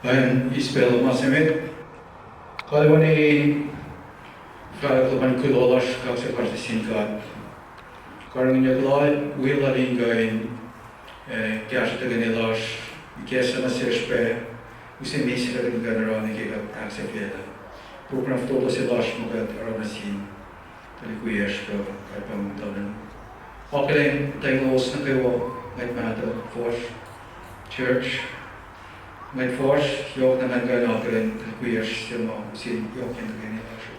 An, eis pacl ma se met. Kalweni Kahlwem luhpan kuloh lasr, kaksak lasr nuh sin God. Karihngihnyuck lal, wi lal in kuh in, eh, kahsruh tuhkweni lasr, ikacslah nuh sesr pac, use misac kuht in kuh in oruh nuh ke kuht ahksahfyelah program fototo se lasr ma kuht oruh nuh sin tuhlihk wiyacsr kuh kuht pahngpahng tuhlihk. Akihlen tuhlihk lowos nuh kwewa, mwet mahtuh fuhsr, church, mwet fuhsr, yohk na ngan kuh in akihlen tuhlihk wiyacsr se ma use yohk in tuhkweni lasr.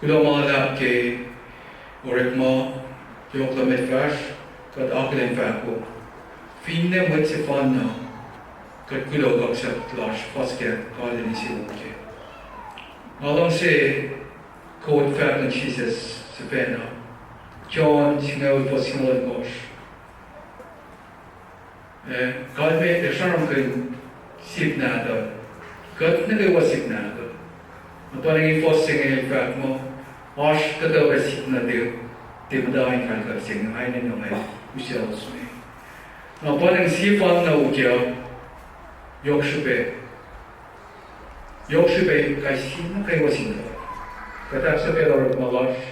Kuloh ma luhlahp ke orekma yohk luhn mwet fahsr, kuht akihlen fahko. Finne mwet sefanna, kuht kuloh kaksak lasr, fuhs ke kalweni se wo ke. Nga luhngse quote fahk luhn Jisus sifacna, John singucul fuhs singucul ohnkohsr. Eh, kalmac el sramsramkihn sip nahtuhl. Kuht nuh kwewa sip nahtuhl. Na pa inge fuhs se inge el fahk muh, oasr kuhtuh pac sip nuh te, tiac muhta in kalkal se inge, enenuh ma uselos me. Na pa inge sie fanna ukwe, yohk srihpac. Yohk srihpac kais sie nuh kwewa sin God. Kuht ahksahfyelah orekma lasr.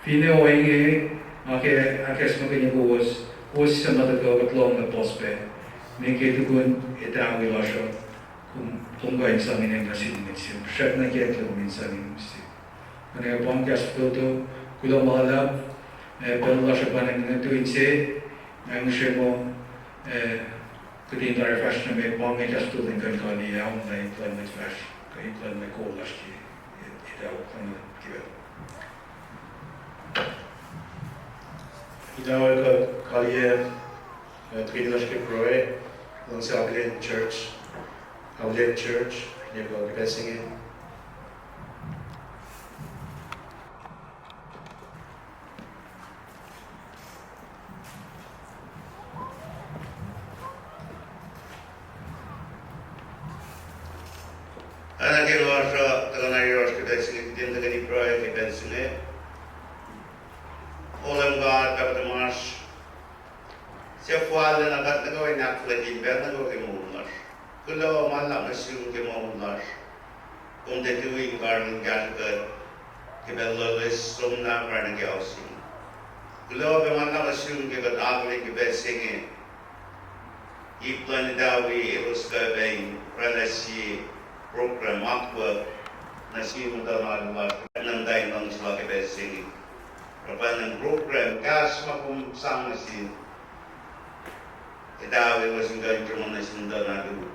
Finne ohinge, nga ke ahkacsmakihnye kowos, kowos suc ma tuhkuh kuht lohng nuh puhs pac. Nwe ke tukun etawi lasr uh, kom, kom kuh in sang inem nuh sin mwet se. Srackna ke kom in sang inem se. Nga pa inge kahs fototo, kuloh ma luhlahp, eh, pacl lasr uh pa inge, nuhtin se, nga ngihsre muh, eh, kuht in tari fahsr nuh met, pa inge kahs fototo in kuh in kaliyac, aomlah in kuh in mwet fahsr, kuh in kuh in mwet kol lasr ke, eh, etawi lasr uh ke. Ina kuht kaliyac, eh, tuhkweni lasr ke pruhe, luhngse akihlen church, akihlen church, ne kuh ke pacl se inge. Oacna ke lasr uh, tuhkuh nuh yohrohsr ke pacl se inge, kuht in tuhkweni pruhe ke pacl se inge. O Leum God, Pahpah tuhmasr, suc fal na kuht nuh kwewa in ahkfuhlwactye pacl nuh kwewa ke moul lasr. Kuloh ma luhlahp nuh sum ke moul lasr. Kom tiac tui in karihngihn kahsruh kuht ke pacl loeloes somlah pruhe nuh ke ao se inge. Kuloh pac ma luhlahp nuh sum ke kuht akihlen ke pacl se inge ip luhn etawi elos kuh pac in oraclah sie program akwuck nuh sin muhtuhn alu lasr, na muhta in luhngse lal ke pacl se inge. Oruh pa inge program kahs ma kom sang nuh sin etawi elos in kuh in sruhmuhn nuh sin muhtuhn alu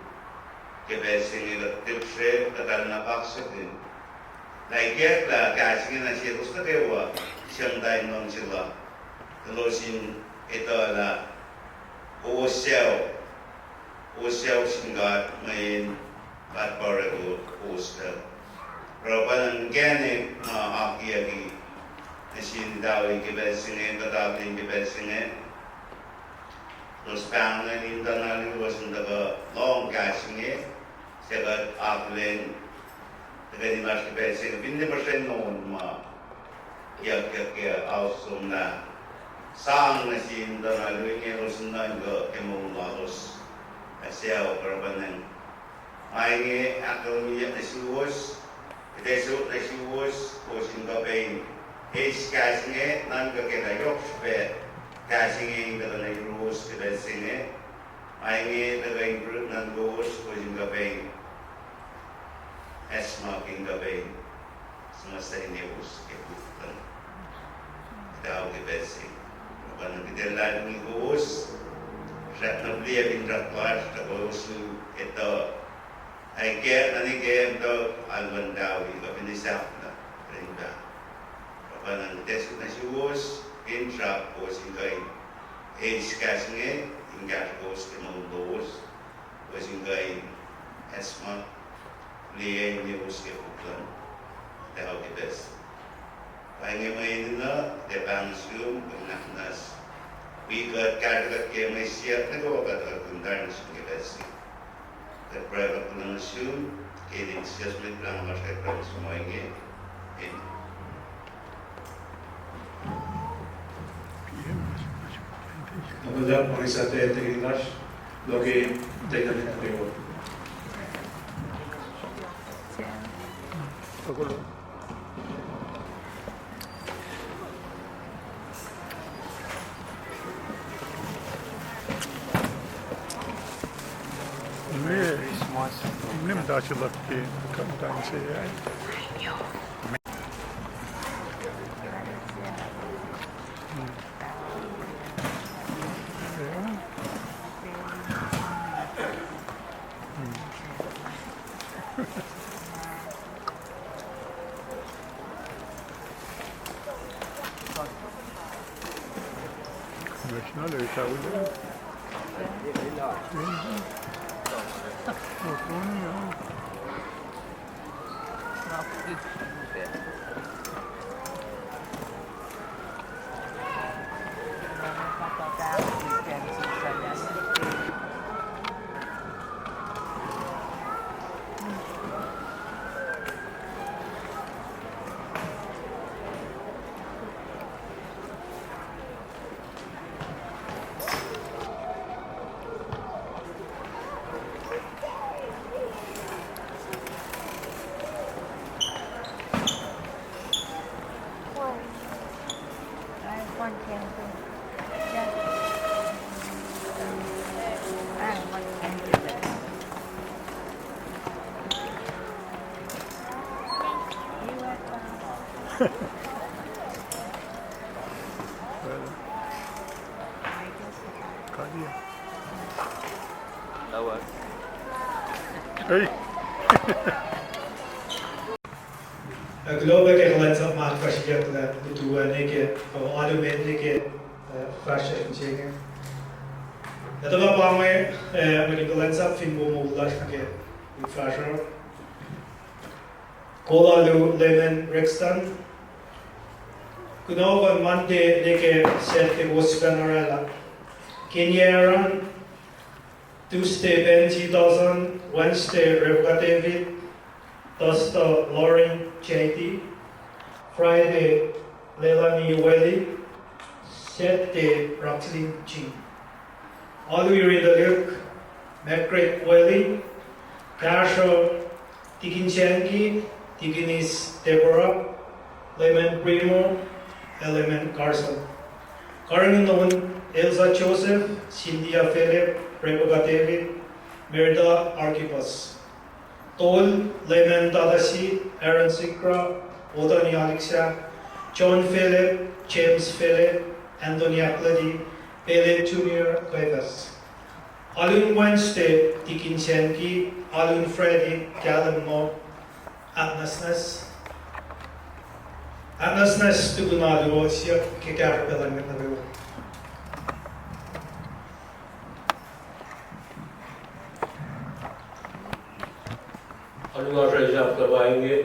ke pacl se inge, kuht tiac srihke, kuht arulacna kaksakihn lah ikacklah kahs inge nuh selos nuh kwewa suc muhta in luhngse lal, elos in etuh lah kowos suc, kowos suc sin God, mweyen God pa orek kowos tuh. Oruh pa inge inkacnek ma akiyucki nuh sin etawi ke pacl se inge, kuht akihlen ke pacl se inge. Elos pahngon in muhtuhn alu elos in tuhkuh lohng kahs inge, suc kuht akihlen tuhkweni lasr ke pacl se inge, finne puhsren on ma kiyuckyak ke ao somlah. Sang nuh sin muhtuhn alu inge elos in nuhnkuh ke moul lalos. Ac sucu, oruh pa inge ma inge ahkkahlwemyeyuck nuh suwos, kuht ac sot nuh suwos, kowos in kuh pac in eis kahs inge, nuhnkuh ke lah yohk srihpac kahs inge in tuhkuh nuh yuruwos ke pacl se inge. Ma inge tuhkuh in pruhe nuhn kowos, kowos in kuh pac in acsmak in kuh pac in suhmuhslah inkacnek ke puk luhn etawi ke pacl se inge. Oruh pa inge kuht luhlahlfongi kowos, srackna fihliyac fin srack lasr, tuh kowos etuh ac ke nuhnkuh ke muhtuhn alu luhn etawi kuh finne sahflah, ren pa. Oruh pa inge kuht ac sot nuh suwos, fin srack kowos in kuh in eis kahs inge in kahsruh kowos ke moul lowos, kowos in kuh in acsmak, liye inkacnek ke puk luhn etawi ke pacl se. Pa inge mwe enenuh ac pahng nuh sum, kuh in ahknwacs. Wi kuht, kahsruh kuht ke mwe siyuck nuh kwewa kuht kuh in tari nuh sum ke pacl se inge. Kuht pruhe kuht kuloh nuh sum, ke inen Jisus Mwet Lahngo lasr kuht pruhe nuh sum ohinge. Amen. Tamuhlwel, pa inge sahp tuhkweni lasr, loke, tena met nuh kwewa. Muhta se luhk ke kuhtuhn se ah. Ac kuloh pac ke kuhlwacnsap ma kuht fahsryeyucklac nuh ke alu met nuh ke, uh, fahsr session se inge. Etuh lah pa inge, uh, mwe kuhlwacnsap fin wo moul lasr nuh ke fahsr uh. Kol alu Leman Rexton. Kunohkohn Monday nuh ke Saturday wo sifacna oraclah. Kinyuck Aaron, Tuesday Benji Dawson, Wednesday Rebecca David, Thursday Lauren J D, Friday Leilani Welly, Saturday Roxlyn Chin. Alu yurin tuhlihk: Margaret Welly, Kahsruh, Tikin Shanki, Tikinis Deborah, Leman Primo, ac Leman Carson. Karihngihn: Elsa Joseph, Cynthia Philip, Rebecca David, Merida Archibus. Tol: Leman Tatasi, Aaron Sikra, Odani Alexa, John Philip, James Philip, Anthony Akleti, Pele Junior Cuevas. Alun Wednesday, Tikin Shanki, alun Friday, Callum Mo, Agnes Ness. Agnes Ness, tukun alu uh, siyuck ke kahsruh pacl an met nuh kwewa. Alu lasr uh sahflah pa inge.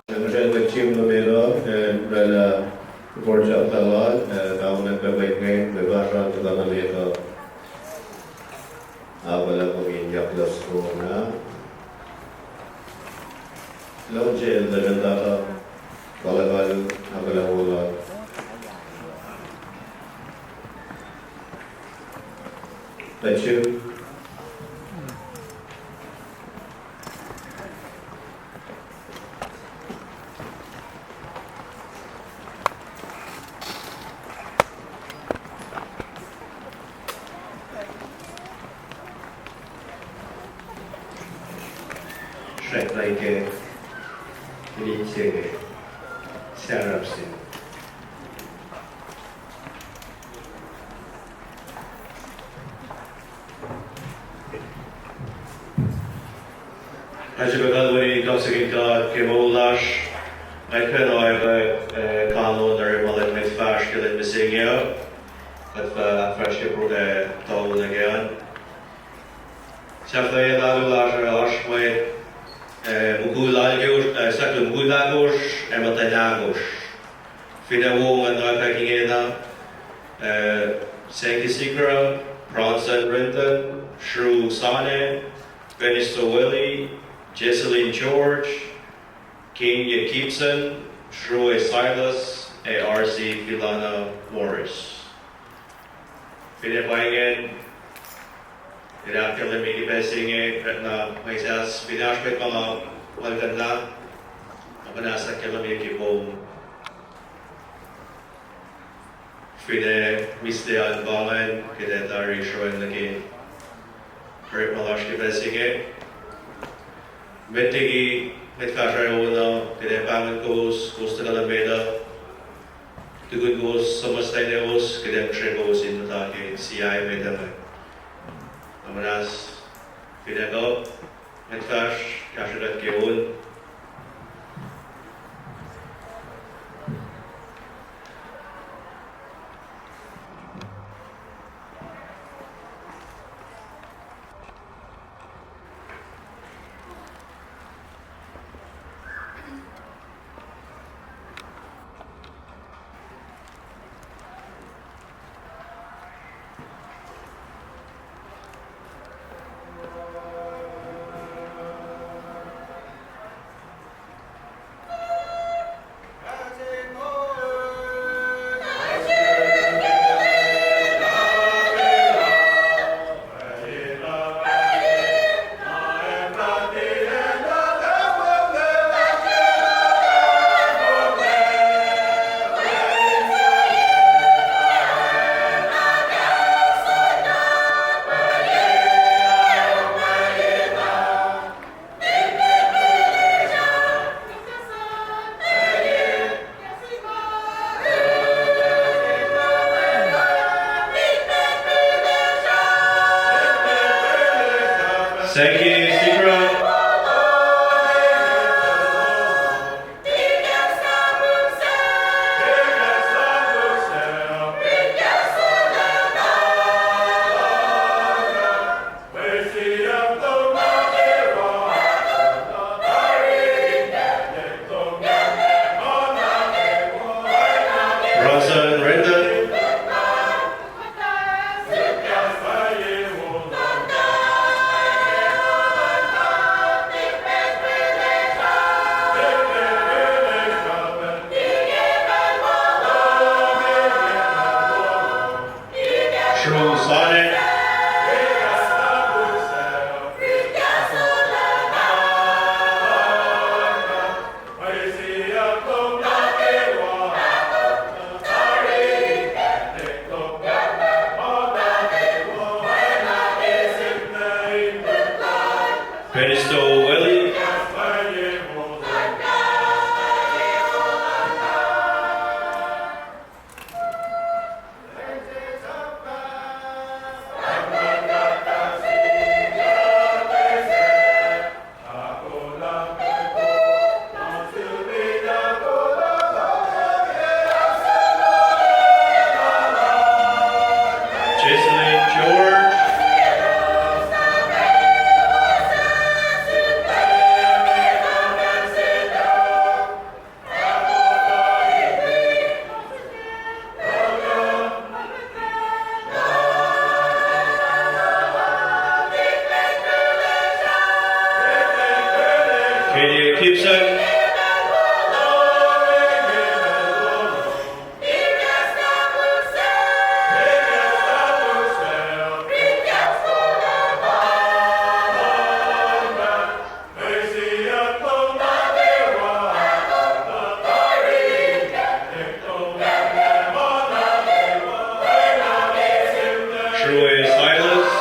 Nga sel mwet Jim Lomelo, eh, oraclah report sahflah lal, eh, kaunat pac mwet inge, mwe fahsr an tuhkuh nuh met uh. Akwuck lah kom in yaklos kom na. Lom sel Leman Tata, kalakalu, akwuck lah wola. Thank you. Srwackna ke, in se inge, Sarah Absin. Nga sifilpac kalweni kaksakihn God ke moul lasr. Nga kuh in oacyacpac, eh, kalweni orekma luhn mwet fahsr ke lwen mihsenge uh. Kuht fah fahsr ke pro-, eh, tau nuh ke an. Sahflahiyac alu lasr uh oasr mwet, eh, mukul alkosr, eh, sahflah mukul ahkosr, ac muhtwacn ahkosr. Finne wo ngan oacyacpac ingena, eh, Sankey Sigrah, Bronson Renton, Shru Sane, Benisto Willie, Jesselyn George, Kenya Gibson, Shrue Silas, ac R C Filana Morris. Finne pa ingacn, el ahkkahlwemye ke pacl se inge, orekma mwesahs, finne oasr mwet ma nga muhlkuhnlah, nga muhnahs ahkkahlwemye ke pom. Finne mihslac an pa ingacn, kuht ac tari sroacng nuh ke orekma lasr ke pacl se inge. Met liki mwet fahsr ac on uh, kuht ac pahngon kowos, kowos tuhkuh nuh met uh, tukun kowos suhmuhslah inewos, kuht ac mihsre kowos in muhta ke siai met uh. Na muhnahs, fin ac kuh, mwet fahsr, kahsrwe kuht ke on. Seki sikra. Ransa Renda. Sru Sane. Penisto Welly. Jesselyn George. Katie Gibson. Troy Silas.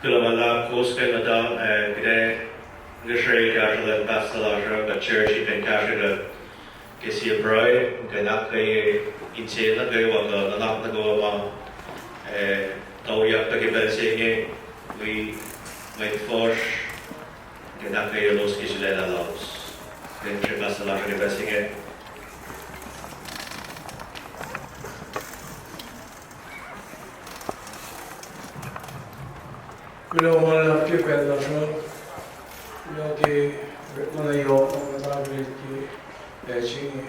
Kuloh ma luhlahp kowos ke muhta, eh, kuht ac ngihsre kahsruh luhn pastor lasr uh, kuht cherish in kahsruh ke sie pruhe, kuht ahkkweye insiyac nuh kwewa kuh nuhnak nuh kwewa ma, eh, tuyak pac ke pacl se inge, wi mwet fuhsr, kuht ahkkweye elos ke sulaclah lalos. Kuht ngihsre pastor lasr uh ke pacl se inge. Kuloh ma luhlahp ke pacl lasr uh. Kuloh ke orekma na yohk ma kuht akihlen ke pacl se inge.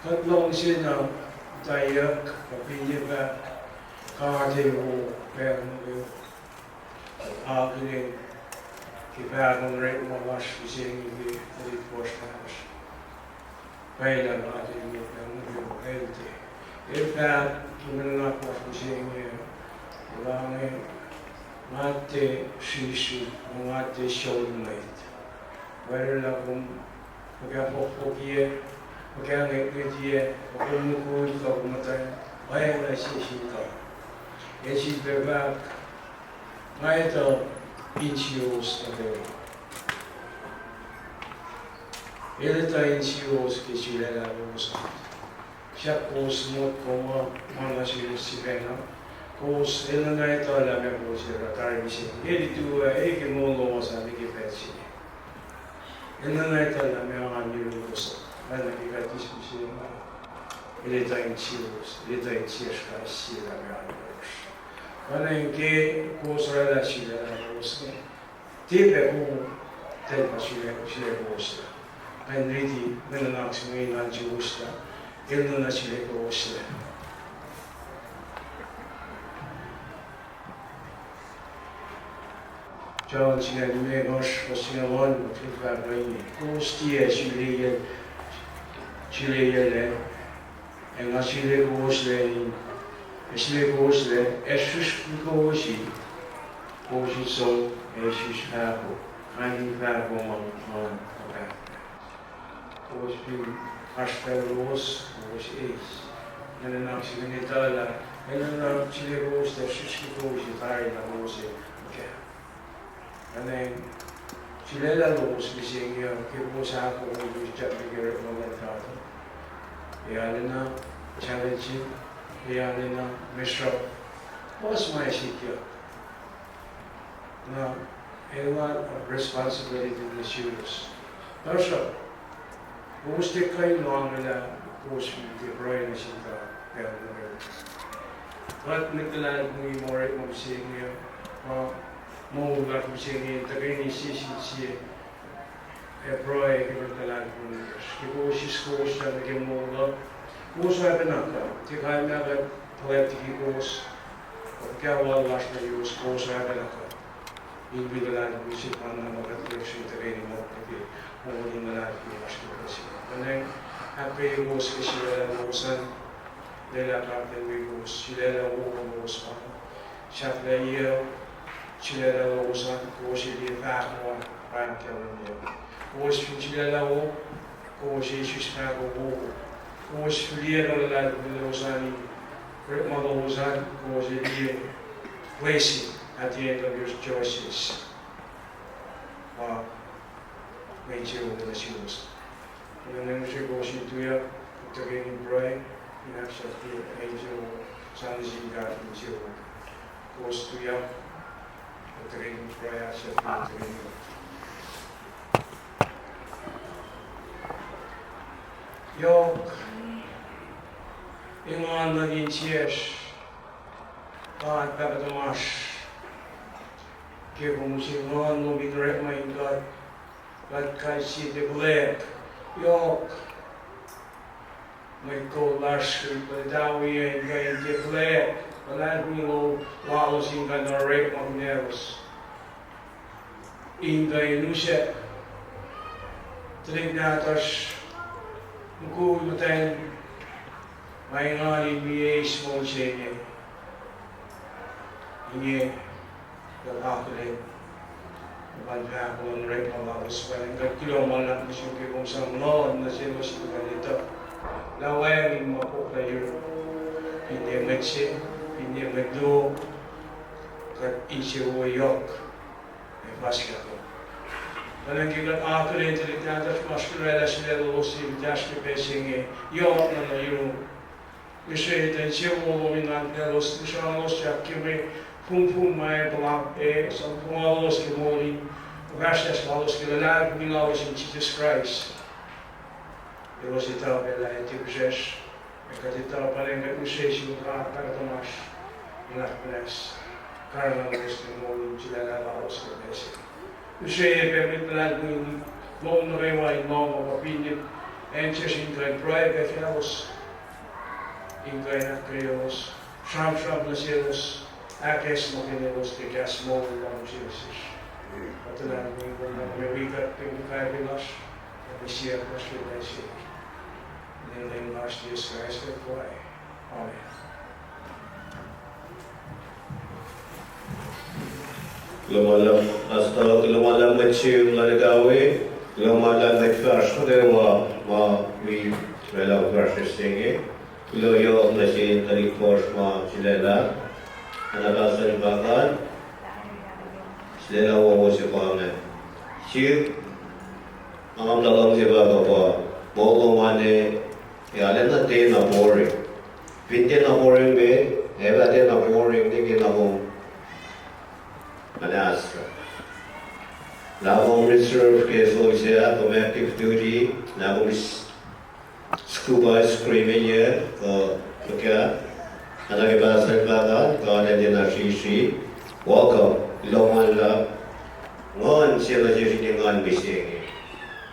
Kuht luhngse na muhtwacwacack kuh finne pac God El wo pacl nuh kwewa. Kuht akihlen ke pahkon orekma lasr mihsenge ke tuhlihk fuhsr lasr. Pwacye lah God El wo pacl nuh kwewa, El tiac. El fahk ke mwe nuhnak lasr mihsenge, El fahk, nga tiac srihsrihk, nga tiac srohn mwet. Wacngihn lah kom fuhkah fohkfohkiyac, fuhkah ngwetngwetiyac, kom mukul kuh kom muhtwacn, oacna sie sin God. El sifilpac fahk, nga etuh insiyowos nuh kwewa. El etuh insiyowos ke sulaclah lowos an. Sahp kowos motko muh ma nuh suwos sifacna. Kowos enenuh etuh lah meac kowos oruh tari mihsenge. El etuh, eh, ke moul lowos an ke pacl se inge. Enenuh etuh lah meac nga yuruwos, oacna ke kuht eis mihsenge. El etuh insiyowos, El etuh insiyacsr kais sie lah meac nga yuruwos. Oacna ke kowos oraclah sulaclah lowos inge, tiac pac kom, tiac pa sulaclah, sulaclah kowos lah. Ngan riti mwe nuhnak se inge, ngan suwos lah, El enenuh sulaclah kowos lah. John singucul limekohsr, fuhs singucul ohnkohsr, el fahk inge, kowos tiac suliyacl, suliyacl ac, ac nga suliyacl kowos lah, ac suliyacl kowos lah, ac srihsrihk kowos in, kowos in som ac isus fahko, ac in fahko ma Nguhn Muhtahl. Kowos fin oasr pacl lowos, kowos eis. Mwe nuhnak se inge etuh lah, enenuh suliyacl kowos, ac srihsrihk kowos in tari lah kowos ac muhkah. Ac sulaclah lowos mihsenge uh, ke kowos ahkoo, kowos jap ke orekma luhn God, ac arulacna challenge, ac arulacna messruh, puhs ma sikyak. Na, el nga responsibility nuh suwos. Tuhsruhk kowos tiac kuh in lohng lah kowos fin tiac pruhe nuh sin God pacl nuh kwewa. Kuht mwet luhlahlfongi ma orekma mihsenge uh, ma moul lasr mihsenge, tuhkweni sie sin sie ac pruhe ke mwet luhlahlfongi lasr. Ke kowos eis kowos lah nuh ke moul uh, kowos oacpacna kuh, tiac kalmac kuht fuhlwact liki kowos, kuh fuhkah wal lasr nuh yuruwos, kowos oacpacna kuh. In wi luhlahlfongi sefanna ma kuht liye srihpac tuhkweni moul nuh ke moul in luhlahlfongi lasr ke pacl se inge. Kuht ahkkweye kowos ke sulaclah lowos an, lwelah God El wi kowos, sulaclah wowo lowos an. Sahflahiyac, sulaclah lowos an, kowos ac liye fahko an, pahng kahlwem. Kowos fin sulaclah wo, kowos ac isus fahko wo. Kowos fihliyac luhlahlfongi lowos an, orekma lowos an, kowos ac liye blessing at the end of your choices. Pa mwe insewowo nuh suwos. Kuloh nuh sesr kowos in tuyak, kuht tuhkweni pruhe, in ahksahfye insewowo, sang nuh sin God insewowo. Kowos tuyak, kuht tuhkweni pruhe, ahksahfye tuhkweni. Yohk, engan nuh insiyacsr, God Pahpah tuhmasr, ke kom use nguhn lom in orekma in kuht, kuht kais sie tiac fuhlweack, yohk, mwet kol lasr ke kuht tawiyac in kuh in tiac fuhlweack luhlahlfongi lalos in kuh in orekmakihn elos, in kuh in use tuhlihk nahtuhsr, mukul muhtwacn, ma engan in wi eis moul se inge. Inge, kuht akihlen, luhpan fahko luhn orekma lalos, pa in kuht kuloh ma luhlahp nuh sum ke kom sang nguhn nuh selos in kuh in etuh lah wacngihn ma pok nuh yuruk, finne mwet se, finne mwet luo, kuht insewowo yohk ac fuhskahkihn. Tuh ke kuht akihlen tuhlihk nahtuhsr ma oasr kuloh lah sulaclah lalos in kahsruh ke pacl se inge, yohk na nuh yurum. Mihsre tuh insewowo lom in ngan paclos, mihsraclos yak ke mwe fumfum ma puhlakihn, sang puhla lalos ke moul in, fahsr lalos ke luhlahlfongi lalos in Jisus Kraist. Elos etuh pac lah El tiac fihsrwacsr, ac kuht etuh pac lah kuht mihsre sum God Pahpah tuhmasr in ahkmuhnahs, karihngihn lalos ke moul in sulaclah lalos ke pacl se inge. Mihsre pac mwet luhlahlfongi lom nuh kwewa in lohng ma pa finne acn sesr in kuh in pruhe pac faclos, in kuh in ahkkweyaclos, sramsram nuh selos, ahkacsmakihnyelos ke kahs moul luhn Jisus. Kuht luhlahlfongi kom lah kom wi kuht ke muhkahpacn lasr, ac mihsiyuck lasr ke pacl se inge. Inen Leum lasr Jisus Kraist kuht pruhe. Amen. Kuloh ma luhlahp, Pastor, kuloh ma luhlahp mwet sihm luhn ekawe, kuloh ma luhlahp mwet fahsr nuh kwewa ma wi oraclah fahsr se inge. Kuloh yohk nuh sin tuhlihk fuhsr ma sulaclah, na Pastor Pakan, sulaclah wowo se pa inge. Sihk, nga muhta luhngse Pahpah pa moul lom an, ac arulacna tiacna boring. Fin tiacna boring me, ac fah tiacna boring ne ke na kom muhnahs. Lah kom reserve ke soldier, kom active duty, lah kom scuba, scream engineer, kuh fuhkah, na ke Pastor Pakan, God El tiacna srihsrihk. Welcome, kuloh ma luhlahp. Nguhn se nuh sesr in engan mihsenge.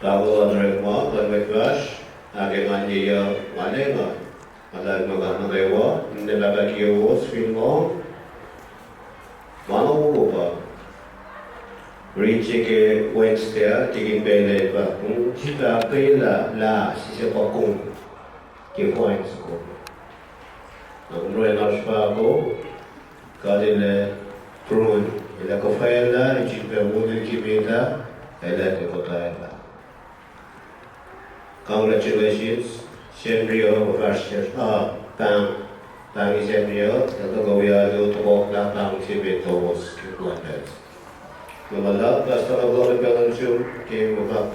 Pahpah luhn orekma, luhn mwet fahsr, ahkengan ye ma lwelah, ma luhlahp ma nuh kwewa, ninac pahpah kiyowos fin lohng, ma na wowo pa. Rit se ke Wednesday ah, tikin pacl ah pa, kom sifilpac ahkkweye lah, lah sise pa kom ke fine soko. Na kom oruh in oasr fahko, God El ac pruhe, El ac kuhfwelah, El sifilpac wona liki met ah, El ac tiac kuhtwaclah. Congratulations, Sacnri uh, fahsr, ah, pahng, pahng Sacnri uh, el tuhkuh wi alu, tohkohsrah pahng se met lowos ke kuhlwacnsap. Kuloh ma luhlahp, Pastor, kuloh ma luhlahp, Pastor, ke ma fahk.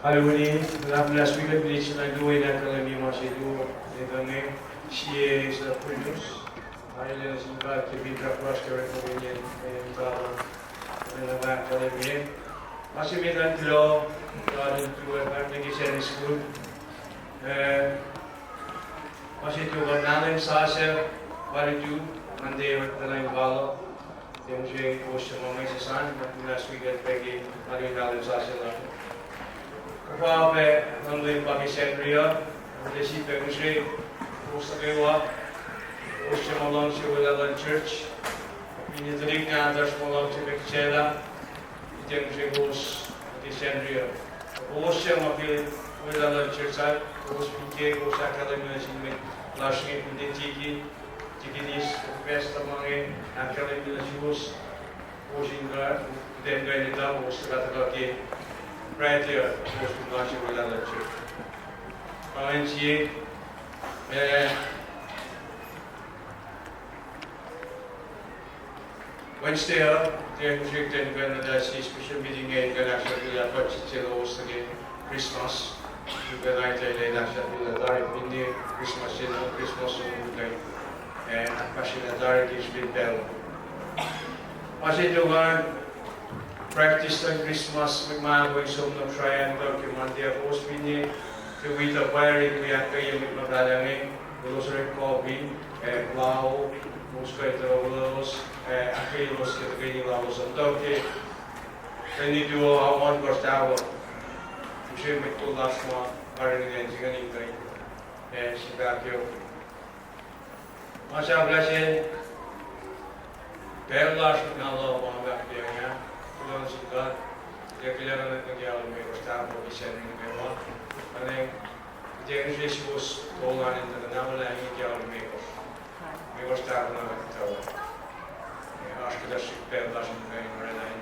Kalweni, luhlahp muhnahs wi kuht, kuht eis na luo in ahkkahlwemye ma se luo, etuh inge, sie suc pruhe. Arulacna nuh sin God ke finsrak lasr ke orekmakihnyacn, eh, God, arulacna ahkkahlwemye. Ma se met an kuloh, God in tu, eh, fahk nuh ke Sacnri School. Eh, ma se tuh kuh nahlen sasuc, ma lutu, Monday, tuhlahn kalo. Tiac mihsenge kowos suc ma mwe sasuc an, kuht muhnahs wi kuht pac ke alu nahlen sasuc lasr. Kuhfa pac luhn Leum pa ke Sacnri uh, kuht ac sifilpac mihsenge kowos nuh kwewa, kowos suc ma luhngse welah luhn church, finne tuhlihk nahtuhsr ma luhngse pac kihsaclah, kuht ac mihsenge kowos ke Sacnri uh. Kowos suc ma ke welah luhn church an, kowos fin ke kowos ahkkahlwemye nuh sin mwet lasr inge, finne tikin, tikinis, pastor ma inge, ahkkahlwemye nuh suwos, kowos in kuh, kuht in kuh in etuh kowos tuhkuh ke Friday uh, kowos fin luhngse welah luhn church. Pa ingacn sie, eh, Wednesday uh, tiac kuht tiac kuh in etuh sie special meeting inge in kuh in ahksahfyelah budget se lowos nuh ke Christmas. In kuh in etuh lah in ahksahfyelah tari finne Christmas se, Christmas uh in kuh in, eh, ahkfahsryelah tari ke srihpen pacl. Ma se tuh ngan practice luhn Christmas, mwet ma ahkoo in som nuh srihpac ke Monday uh, kowos finne ke wi tuh pwacr in wi ahkkweye mwet ma pahlah inge, elos orek copy, eh, lao, kowos kuh in tuhkuh weluhlos, eh, ahkkweye elos ke tuhkweni lalos an. Tuh ke, keni tuo awan kuhs tawa, use mwet kol lasr ma karihngihn acn se ingacn in kuh in, eh, sifahk yohk. Ma sahflah se, pacl lasr na luhman ahkpahng ah, kuloh nuh sin God, kuloh nuh ke alu me kosr tahfuh ke Sacnri nuh kwewa. Mweyen, kuht ac use suwos tolu an in tuhkuh na welah inge ke alu me kosr, me kosr tahfuh na kuht etuh. Ac oasr kuhtuh srihk pacl lasr in kuh in oraclah in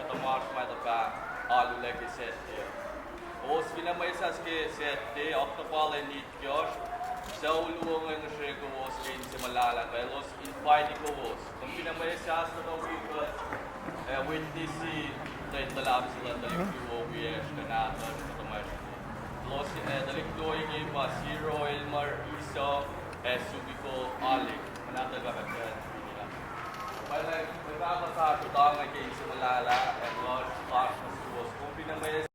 kuhtuh ma oasr ma tuhfah alu lac ke Saturday. Kowos fin mwesahs ke Saturday, oak tuhfahlah nitkohsr, sucu luo inge ngihsre kowos ke inse muhlahlah, tuh elos invite kowos. Kom fin mwesahs, kuhtuh wi kuht, eh, witness-i, tuh in luhlahp se luhn tuhlihk luo wiyacsr kuh nahtuhsr kuhtuh ma srihk. Elos, eh, tuhlihk luo inge pa Siro, Elmer, Esau, ac Sukiko, Alik. Mwe nahtuhl pahpah Ted, Pini, ah. Pwacye, mwe pahpah fahsruh tange ke inse muhlahlah, ac lohsr lasr nuh suwos. Kom fin mwesahs